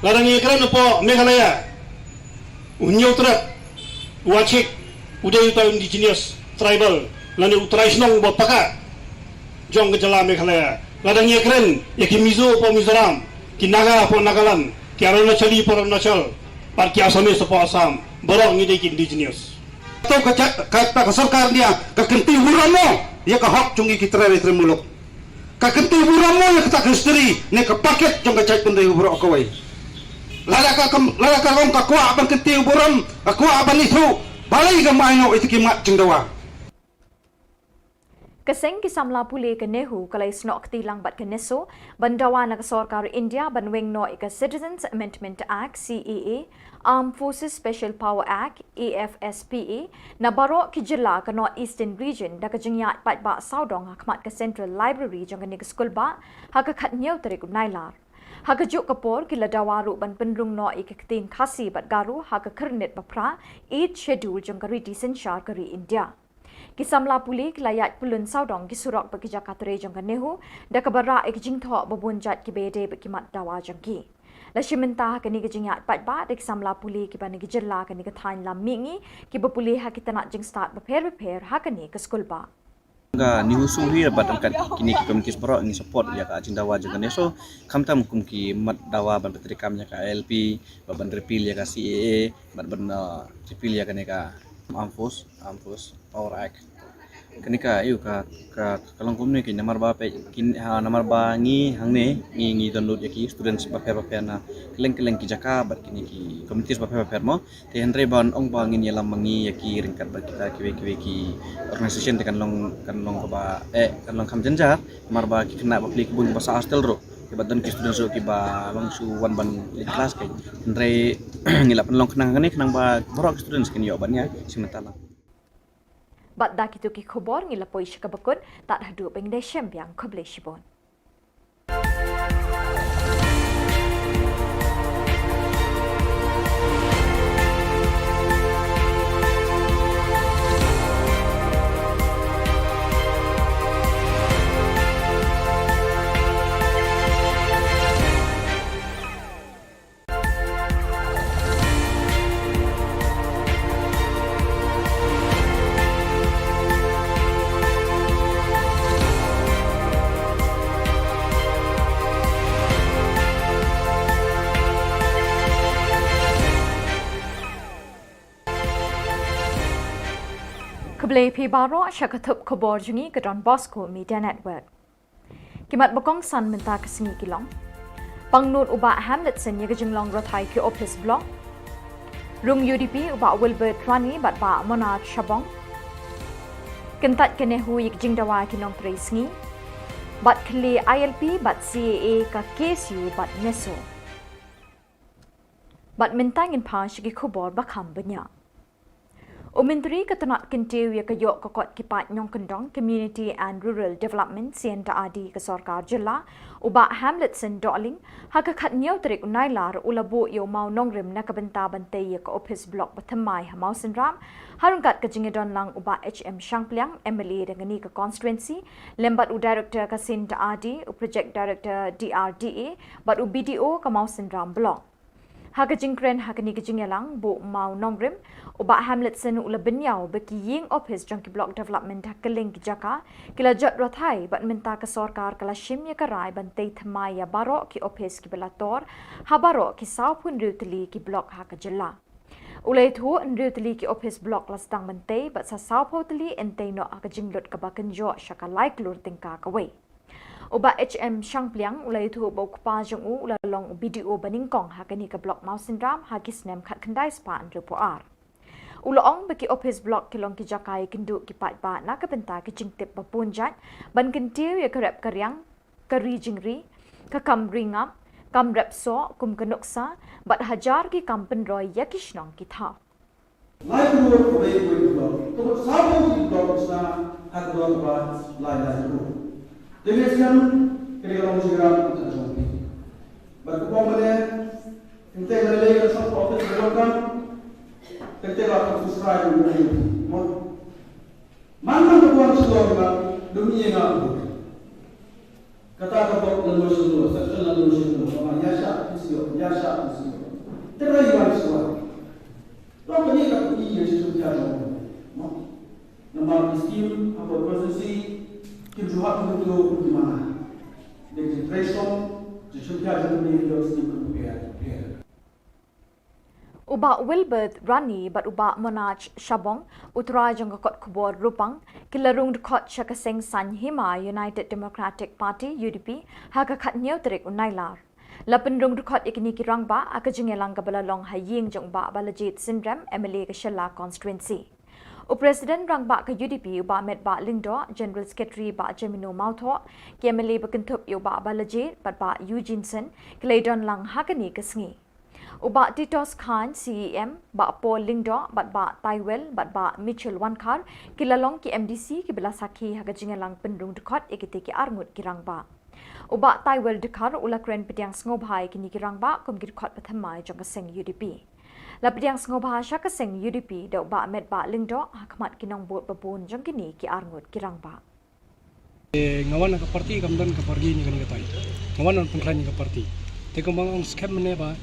Lada ngi ïakren hapoh Meghalaya, u Hynñiewtrep, u Achik, u dei uta u Indigenous Tribal lane u trai shnong ba paka jong ka jylla Meghalaya. Lada ngi ïakren ïa ki Mizo hapoh Mizoram, ki Naga hapoh Nagaland, ki Arunachali hapoh Arunachal, bad ki Assamese hapoh Assam, baroh ngi dei ki Indigenous. To ka jait, kata ka sorkar India ka kynti burom mo ïa ka hok jong ngi ki trai ri trai muluk. Ka kynti burom mo ïa kata ka history ne ka packet jong ka jaitbynriew baroh kawei. Lada ka kam, lada ka long ka kwah ban kynti burom, ka kwah ban ithuh, balei kam ai noh ïa kita ki mat jingdawa. Ka seng ki samla pule ka NEHU ka la ïasnoh kti lang bad ka NESO ban dawa na ka sorkar India ban weng noh ïa ka Citizens Amendment Act, C A A, Armed Forces Special Power Act, A F S P A, na baroh ki jylla ka North Eastern Region da ka jingïaid paidbah sawdong ha khmat ka Central Library jong kane ka skulbah ha ka khathynñiew tarik u Nailar. Ha kajuh ka por ki la dawa ruh ban pynrung noh ïa ka ktien Khasi bad Garo ha ka khyrnit baphra, Eighth Schedule jong ka riti synshar ka ri India. Ki samla pule ki la ïaid pyllun sawdong ki surok bad ki jaka trei jong ka NEHU da kaba rah ïa ki jingthoh ba bun jait kiba ïadei bad ki mat dawa jong ki. La shim bynta ha kane ka jingïaid paidbah da ki samla pule kiba na ki jylla kane ka thaiñ lam mihngi kiba pule ha ki tnat jingstad bapher bapher ha kane ka skulbah. Ka NEHUSU hi bad ryngkat kine ki committees baroh ngi support ïa ka jingdawa jong ka NESO, khamtam kum ki mat dawa ban pyntreikam ïa ka I L P, bad ban repeal ïa ka C A A, bad ban, uh, repeal ïa kane ka Armed Force, Armed Force Power Act. Kane ka, ïoh ka, ka, ka long kumne ki namar ba peit, kin, ha, namar ba ngi hangne, ngi, ngi download ïa ki students bapher bapher na kylleng kylleng ki jaka, bad kine ki committees bapher bapher mo. Te hynrei ban ong ba ngin ïalam ma ngi ïa ki ryngkat bad kita kiwei kiwei ki organisation te kan long, kan long kaba, eh, kan long kham jynjar, namar ba ki khynnah ba pule ki bun kiba sah hostel ruh. Kiba don ki students ruh kiba long shu wan ban leit klas kai. Hynrei ngi la pynlong khnang kane khnang ba baroh ki students kin ïoh ban ïa shim bynta lang. Bad da kito ki khubor ngi la poi sha kaba kut, tad haduh ban ïashem biang, khublei shibun. Khublei phi baroh sha ka thup khubor jong ngi ka Don Bosco Media Network. Ki mat ba kongsan mynta ka sngi ki long: pangnud u Bah Hamletson ïa ka jinglong roi thai ki ophis block. Rung U D P u Bah Wilbert Rani bad Bah Monard Shabong. Kyntait ka NEHU ïa ka jingdawa ki nongtrei sngi. Bad khlieh I L P bad C A A ka K S U bad NESO. Bad mynta ngin phai sha ki khubor ba kham bniah. U Myntri ka tnat kyntiew ïa ka ïoh ka kot ki paid nongkyndong, Community and Rural Development, C and R D, ka sorkar jylla, u Bah Hamletson Dohling, ha ka khathynñiew tarik u Nailar u la buh ïa u mawnongrim na ka bynta ban tei ïa ka ophis block ba thymmai ha Mawsynram, ha ryngkat ka jingïadon lang u Bah H M Shangpliang, M L A da kane ka constituency, lem bad u Director ka C and R D, u Project Director D R D A, bad u B D O ka Mawsynram Block. Ha ka jingkren ha kane ka jingïalang, buh mawnongrim, u Bah Hamletson u la bynñiaw ba ki ïing ophis jong ki block development ha kylleng ki jaka ki la jot rathai, bad mynta ka sorkar ka la shim ïa ka rai ban tei thymmai ïa baroh ki ophis kiba la tor ha baroh ki sawphew hynriew tylli ki block ha ka jylla. U la ïathuh, hynriew tylli ki ophis block la sdang ban tei, bad sa sawphew tylli yn tei noh ha ka jinglut kaba kynjoh sha ka lai klur tyngka kawei. U Bah H M Shangpliang u la ïathuh ba u kpa jong u u la long u B D O ba nyngkong ha kane ka block Mawsynram ha ki snem khatkhyndai spah hynriewphew ar. U la ong ba ki ophis block ki long ki jaka ïakynduh ki paidbah na ka bynta ki jingtip ba bun jait, ban kyntiew ïa ka rep ka riang, ka ri jingri, ka kam ri ngap, kam rep soh kum ka nuksa, bad hajar ki kam pynroi ïa ki shnong ki thaw. Lai klur kawei kawei ka block. Ka block sawphew ki block ka sna ha ka block ba lai lai klur. Te mynstep kane ka long jingïarap ka jong phi. Bad ka bym bha ne, teng teng lei lei ka shong ka office ka block kan, teng teng la ka subscribe ka jong phi. Mo. Man man ka buan shlur ka dum ïa nga. Kata ka bok la no shlur, section la no shlur, ka ma ïa sha phi shlur, ïa sha phi shlur. Te ra ïa shlur. Long kane ka phi ïa shlur ïa shlur. Mo. Namar ki scheme ha ka constituency kim ju hap kim ju kum ki mana. Dei ki trei shong, ki shlur ïa shlur ni ïa scheme ka phi ïa. U Bah Wilbert Rani bad u Bah Monaj Shabong, u trai jong ka kot khubor Rupang, ki la rung dkhot sha ka seng Saiñ Hima United Democratic Party, U D P, ha ka khathynñiew tarik u Nailar. La pynrung dkhot ïa kine ki rangbah ha ka jingïalang kaba la long ha ïing jong u Bah Balajied Synrem, M L A ka Shella constituency. U President rangbah ka U D P u Bah Metbah Lyngdoh, General Secretary Bah Jemino Mawthoh, ki M L A ba kynthup ïa u Bah Balajied bad Bah Eugene Syn, ki la ïadon lang ha kane ka sngi. U Bah Titos Chyne, C E M, Bah Paul Lyngdoh, bad Bah Taiwel, bad Bah Mitchell Wankhar, ki la long ki M D C kiba la sakhi ha ka jingïalang pynrung dkhot ïa kite ki arngut ki rangbah. U Bah Taiwel Dkhar u la kren pdiang sngewbha ïa kine ki rangbah kum ki dkhot ba thymmai jong ka seng U D P. La pdiang sngewbha sha ka seng U D P da u Bah Metbah Lyngdoh ha khmat ki nongbud ba bun jong kine ki arngut ki rangbah. Eh, nga wan na ka party kam don ka party ni kan ka tai. Nga wan na pynkhlan ni ka party. Te kumba nga ong skhem mynne ba,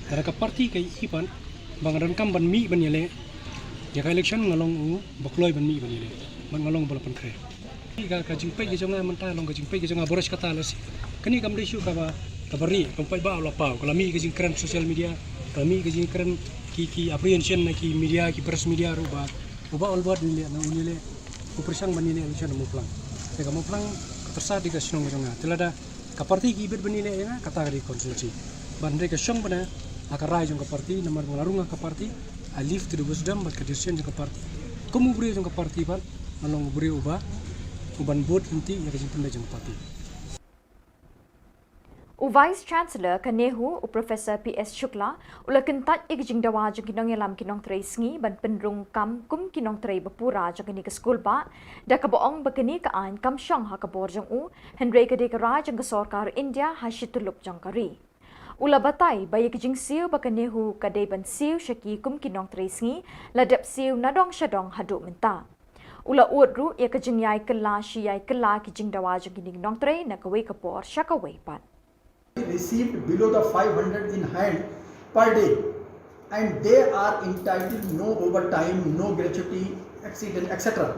da ka party ka i pat, ba nga donkam ban mih ban ïaleh. Ïa ka election nga long u ba kloi ban mih ban ïaleh. Ban nga long ba la pynkhreh. Ka, ka jingpeit ka jong nga mynta long ka jingpeit ka jong nga baroh shi katta la shi. Kane kam dei shuh kaba, kaba rieh, kam peit ba la paw, ka la mih ka jingkren social media, ka la mih ka jingkren ki, ki apprehension na ki media, ki press media ruh ba, u Bah Albert ni leh, na u ni leh. Ku pyrshang ban ïaleh election ha Mawphlang. Te ka Mawphlang ka tyrsa dei ka shnong jong nga. Te lada ka party ki bit ban ïaleh ïa nga, kata ka dei constituency. Ban dei ka shong bana ha ka rai jong ka party, namar ba nga la rung ha ka party, I leave to the wisdom bad ka decision jong ka party. Kum u briew jong ka party bad nga long u briew uba, uban bud lynti ïa ka jingpynbeit jong ka party. U Vice Chancellor ka NEHU, u Professor P S Shukla, u la kyntait ïa ka jingdawa jong ki nongïalam ki nongtrei sngi ban pynrung kam kum ki nongtrei ba pura jong kane ka skul bah, da kaba ong ba kane ka aiñ kam shong ha ka bor jong u, hynrei ka dei ka rai jong ka sorkar India ha shi tyllup jong ka ri. U la batai ba ïa ka jingsiew ba ka NEHU ka dei ban siew sha ki kum ki nongtrei sngi, la dep siew nadong shadong haduh mynta. U la ud ruh ïa ka jingïai kylla shi ïai kylla ki jingdawa jong kine ki nongtrei na kawei ka por sha kawei pat. Received below the five hundred in hand per day, and they are entitled no overtime, no gratuity, accident, et cetera.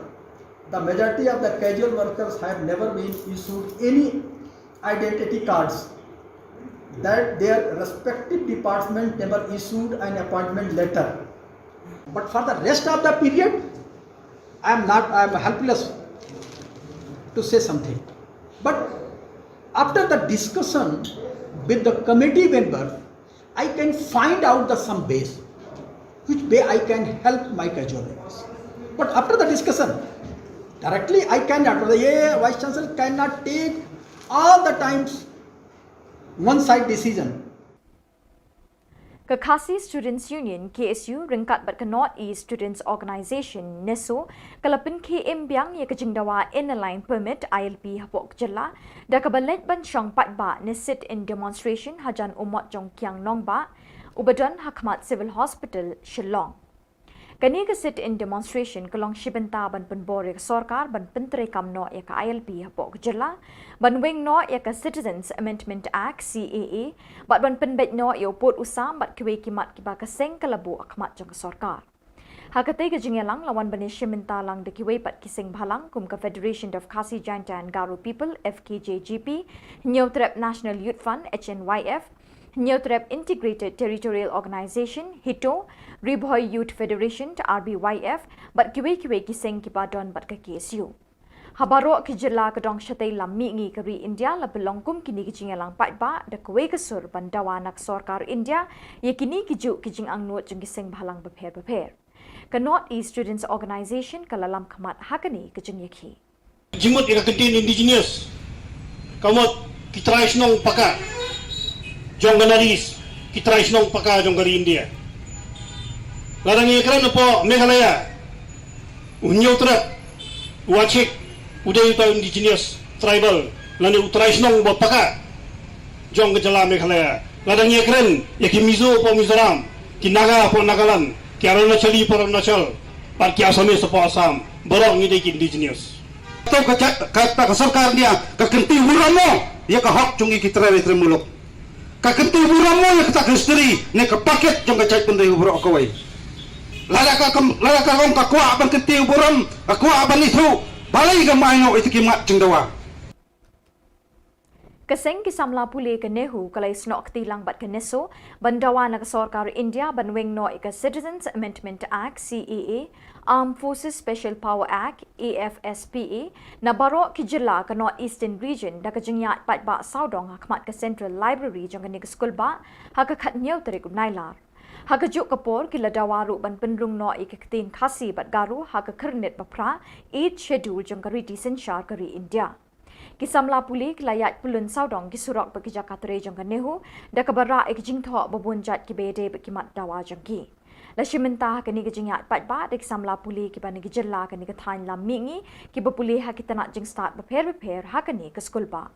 The majority of the casual workers have never been issued any identity cards, that their respective department never issued an appointment letter. But for the rest of the period, I am not, I am helpless to say something. But after the discussion with the committee member, I can find out the some ways which way I can help my casual workers. But after the discussion, directly I cannot, the Vice Chancellor cannot take all the times one side decision. Ka Khasi Students Union, K S U, ryngkat bad ka North East Students Organisation, NESO, ka la pynkhie im biang ïa ka jingdawa Inner Line Permit, I L P, hapoh ka jylla, da kaba leit ban shong paidbah ne sit-in demonstration hajan u mot jong Kiang Nangbah, uba don ha khmat Civil Hospital, Shillong. Kane ka sit-in demonstration ka long shi bynta ban pynbor ïa ka sorkar ban pyntreikam noh ïa ka I L P hapoh ka jylla, ban weng noh ïa ka Citizens Amendment Act, C A A, bad ban pynbeit noh ïa u pud u sam bad kiwei ki mat kiba ka seng ka la buh ha khmat jong ka sorkar. Ha katei ka jingïalang la wan ban ïashim bynta lang da kiwei pat ki seng bhalang kum ka Federation of Khasi Jaintia and Garo People, F K J G P, Hynñiewtrep National Youth Front, H N Y F, Hynñiewtrep Integrated Territorial Organisation, HITO, Ri Bhoi Youth Federation, R B Y F, bad kiwei kiwei ki seng kiba don bad ka K S U. Ha baroh ki jylla ka dong shatei lam mihngi ka ri India la pynlong kum kine ki jingïalang paidbah da kawei ka sur ban dawa na ka sorkar India ïa kine ki juh ki jingangnud jong ki seng bhalang bapher bapher. Ka North East Students Organisation ka la lam khmat ha kane ka jingïakhih. Jingmut ïa ka kyntien indigenous ka mut ki trai shnong paka jong ka North East, ki trai shnong paka jong ka ri India. Lada ngi ïakren hapoh Meghalaya, u Hynñiewtrep, u Achik, u dei uta u indigenous tribal lane u trai shnong ba paka jong ka jylla Meghalaya. Lada ngi ïakren ïa ki Mizo hapoh Mizoram, ki Naga hapoh Nagaland, ki Arunachali hapoh Arunachal, bad ki Assamese hapoh Assam, baroh ngi dei ki indigenous. To ka jait, kata ka sorkar India ka kyntiew burom mo ïa ka hok jong ngi ki trai, trai muluk. Ka kyntiew burom mo ïa kata ka history ne ka packet jong ka jaitbynriew baroh kawei. Lada ka kam, lada ka long ka kwah ban kyntiew burom, ka kwah ban ithuh, balei kam ai noh ïa kita ki mat jingdawa. Ka seng ki samla pule ka NEHU ka la ïasnoh kti lang bad ka NESO ban dawa na ka sorkar India ban weng noh ïa ka Citizens Amendment Act, C A A, Armed Forces Special Power Act, A F S P A, na baroh ki jylla ka North Eastern Region da ka jingïaid paidbah sawdong ha khmat ka Central Library jong kane ka skulbah ha ka khathynñiew tarik u Nailar. Ha kajuh ka por ki la dawa ruh ban pynrung noh ïa ka ktien Khasi bad Garo ha ka khyrnit baphra, Eighth Schedule, jong ka riti synshar ka ri India. Ki samla pule ki la ïaid pyllun sawdong ki surok bad ki jaka trei jong ka NEHU da kaba rah ïa ki jingthoh ba bun jait kiba ïadei bad ki mat dawa jong ki. La shim bynta ha kane ka jingïaid paidbah da ki samla pule kiba na ki jylla kane ka thaiñ lam mihngi kiba pule ha ki tnat jingstad bapher bapher ha kane ka skulbah.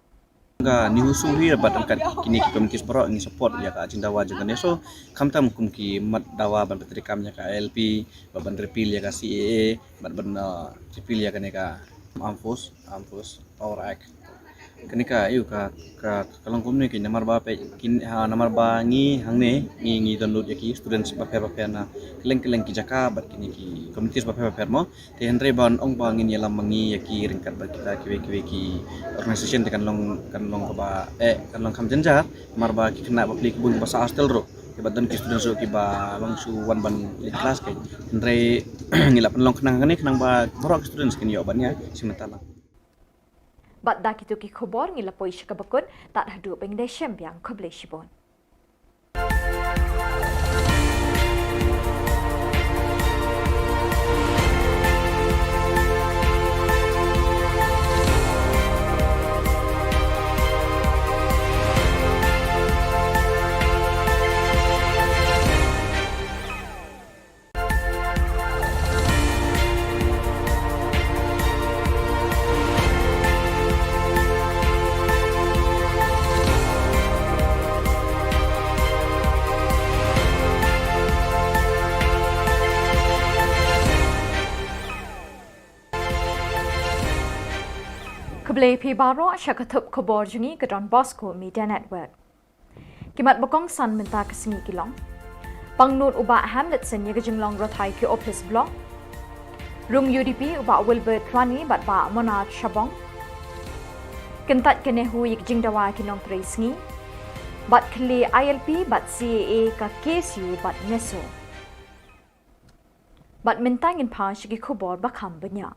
Ka NEHUSU hi bad ryngkat kine ki committees baroh ngi support ïa ka jingdawa jong ka NESO, khamtam kum ki mat dawa ban pyntreikam ïa ka I L P, bad ban repeal ïa ka C A A, bad ban, uh, repeal ïa kane ka Armed Force, Armed Force Power Act. Kane ka, ïoh ka, ka, ka long kumne ki namar ba peit, kin, ha, namar ba ngi hangne, ngi, ngi download ïa ki students bapher bapher na kylleng kylleng ki jaka bad kine ki committees bapher bapher mo. Te hynrei ban ong ba ngin ïalam ma ngi ïa ki ryngkat bad kita kiwei kiwei ki organisation te kan long, kan long kaba, eh, kan long kham jynjar, namar ba ki khynnah ba pule ki bun kiba sah hostel ruh. Kiba don ki students ruh kiba long shu wan ban leit klas ki. Hynrei ngi la pynlong khnang kane khnang ba baroh ki students kin ïoh ban ïa shim bynta lang. Bad da kito ki khubor ngi la poi sha kaba kut, tad haduh ba ngin ïashem biang, khublei shibun. Khublei phi baroh, sha ka thup khubor jong ngi ka Don Bosco Media Network. Ki mat ba kongsan mynta ka sngi ki long: Pangnud u Bah Hamletson ïa ka jinglong rthai ki ophis block. Rung U D P u Bah Wilbert Rani bad Bah Monard Shabong. Kyntait ka NEHU ïa ka jingdawa ki nongtrei sngi. Bad khlieh I L P bad C A A ka K S U bad NESO. Bad mynta ngin phai sha ki khubor ba kham bniah.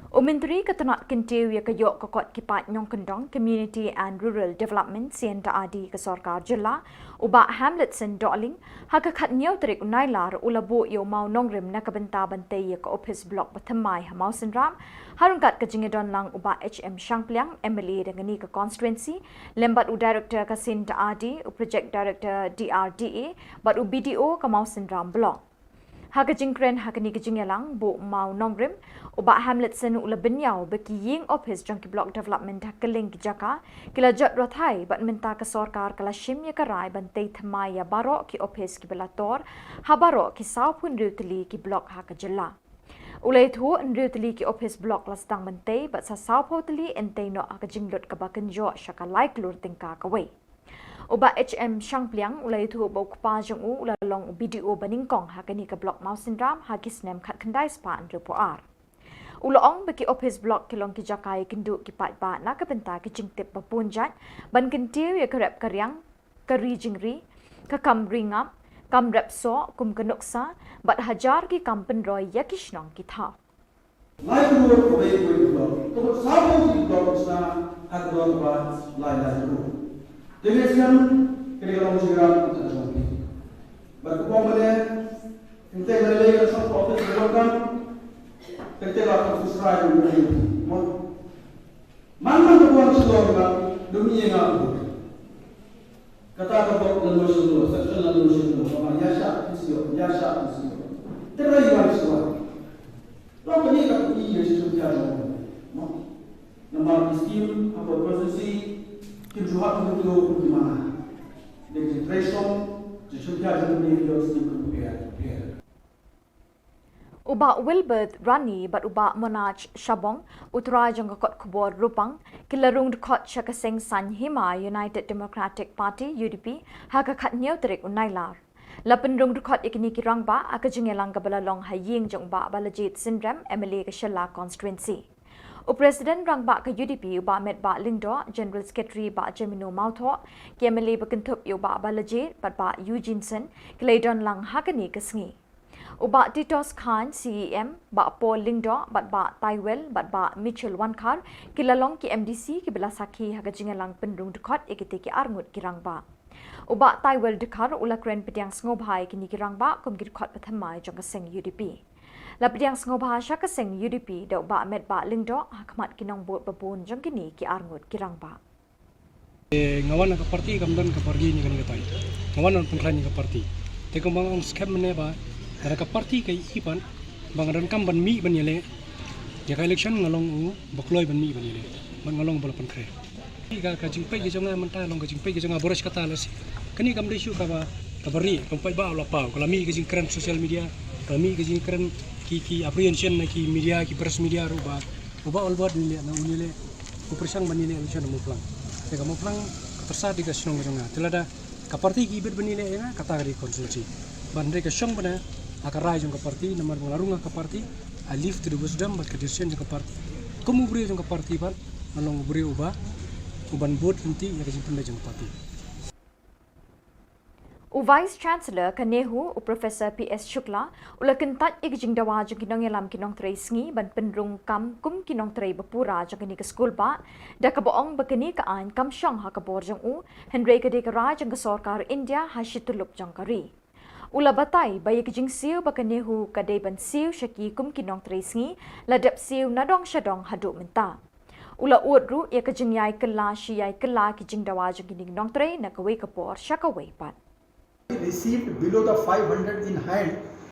U Myntri ka tnat kyntiew ïa ka ïoh ka kot ki paid nongkyndong, Community and Rural Development, C N R D, ka Sorkar Jylla, u Bah Hamletson Dohling, ha ka khathynñiew tarik u Nailar u la buh ïa u mawnongrim na ka bynta ban tei ïa ka ophis block ba thymmai ha Mawsynram, ha ryngkat ka jingïadon lang u Bah H M Shangpliang, M L A da kane ka constituency, lem bad u Director ka C N R D, u Project Director D R D A, bad u B D O ka Mawsynram Block. Ha ka jingkren ha kane ka jingïalang buh mawnongrim, u Bah Hamletson u la bynñiaw ba ki ïing ophis jong ki Block Development ha kylleng ki jaka ki la jot rathai, bad mynta ka sorkar ka la shim ïa ka rai ban tei thymmai ïa baroh ki ophis kiba la tor ha baroh ki sawphew hynriew tylli ki block ha ka jylla. U la ïathuh hynriew tylli ki ophis block la sdang ban tei, bad sa sawphew tylli yn tei noh ha ka jinglut kaba kynjoh sha ka lai klur tyngka kawei. U Bah H M Shangpliang u la ïathuh ba u kpa jong u u la long u B D O banyngkong ha kane ka block Mawsynram ha ki snem khatkhyndai spah hynriewphew ar. U la ong ba ki ophis block ki long ki jaka ïakynduh ki paidbah na ka bynta ki jingtip ba bun jait, ban kyntiew ïa ka rep ka riang, ka ri jingri, ka kam ri ngap, kam rep soh kum ka nuksa, bad hajar ki kam pynroi ïa ki shnong ki thaw. Lai klur kawei kawei ka block. Ka mut sawphew tylli ki block ki sdang ha ka dor ba lai lai klur. Te ngi sngewthuh kane ka long jingïarap ka jong phi. Bad ka bym bha ne, kynthei la lei ka shong office ka long kam, kynthei la ka office rai ka long kam. Mo. Man man ka buan Shillong ka dum ïa nga. Kata ka bok la no shillo, section la no shillo, kaba ïa shah physiotherapy, ïa shah physiotherapy. Te rai wan shwa. Long kane ka pynïaid ïa shisha ka jong. No. Namar ki skim hapoh constituency kim ju hap mynta kum ki mana. Dei ki trei shong, ki shisha ka jong ki skim kum pia, pia. U Bah Wilbert Rani bad u Bah Monaj Shabong, u trai jong ka kot khubor Rupang, ki la rung dkhot sha ka seng Saiñ Hima United Democratic Party, U D P, ha ka khathynñiew tarik u Nailar. La pynrung dkhot ïa kine ki rangbah ha ka jingïalang kaba la long ha ïing jong u Bah Balajied Synrem, M L A ka Shella Constituency. U President Rangbah ka U D P u Bah Metbah Lyngdoh, General Secretary Bah Jemino Mawthoh, ki M L A ba kynthup ïa u Bah Balajied bad Bah Eugene Syn, ki la ïadon lang ha kane ka sngi. U Bah Titos Chyne, C E M, Bah Paul Lyngdoh, bad Bah Taiwel, bad Bah Mitchell Wankhar, ki la long ki M D C kiba la sakhi ha ka jingïalang pynrung dkhot ïa kite ki arngut ki rangbah. U Bah Taiwel Dkhar u la kren pdiang sngewbha ïa kine ki rangbah kum ki dkhot ba thymmai jong ka seng U D P. La pdiang sngewbha sha ka seng U D P da u Bah Metbah Lyngdoh ha khmat ki nongbud ba bun jong kine ki arngut ki rangbah. Eh, nga wan ha ka party kam don ka party ne kane katai. Nga wan ban pynkhlaiñ ïa ka party. Te kumba nga ong skhem mynne ba lada ka party ka ïohi pat ba nga donkam ban mih ban ïaleh ïa ka election, nga long uba kloi ban mih ban ïaleh. Bad nga long uba la pynkhreh. Ka, ka jingpeit ka jong nga mynta long ka jingpeit ka jong nga, bor ïa kata la shisha. Kane kam dei shuh kaba, kaba rieh, kam peit ba u la paw, ka la mih ka jingkren social media, ka la mih ka jingkren ki, ki apprehension na ki media, ki press media ruh ba uba ol bad ïaleh, na u ïaleh, u pyrshang ban ïaleh election ha Mawphlang. Te ka Mawphlang ka pyrsa dei ka shnong ka jong nga. Te lada ka party ki bit ban ïaleh ïa nga, kata ka dei constituency. Ban dei ka shong bana ha ka rai jong ka party, namar ba nga la rung ha ka party, I leave to the wisdom bad ka decision jong ka party. Kum u briew jong ka party bad nga long u briew uba, uban bud lynti ïa ka jingpynleit jong ka party. U Vice Chancellor ka NEHU, u Professor P S Shukla, u la kyntait ïa ka jingdawa jong ki nongïalam ki nongtrei sngi ban pynrung kam kum ki nongtrei ba pura jong kane ka skul bah, da kaba ong ba kane ka aiñ kam shong ha ka bor jong u, hynrei ka dei ka rai jong ka sorkar India ha shi tyllup jong ka ri. U la batai ba ïa ka jingsiew ba ka NEHU ka dei ban siew sha ki kum ki nongtrei sngi, la dep siew nadong shadong haduh mynta. U la ud ruh ïa ka jingïai kylla shi ïai kylla ki jingdawa jong kine ki nongtrei na kawei ka por sha kawei pat. Received below the five hundred in hand,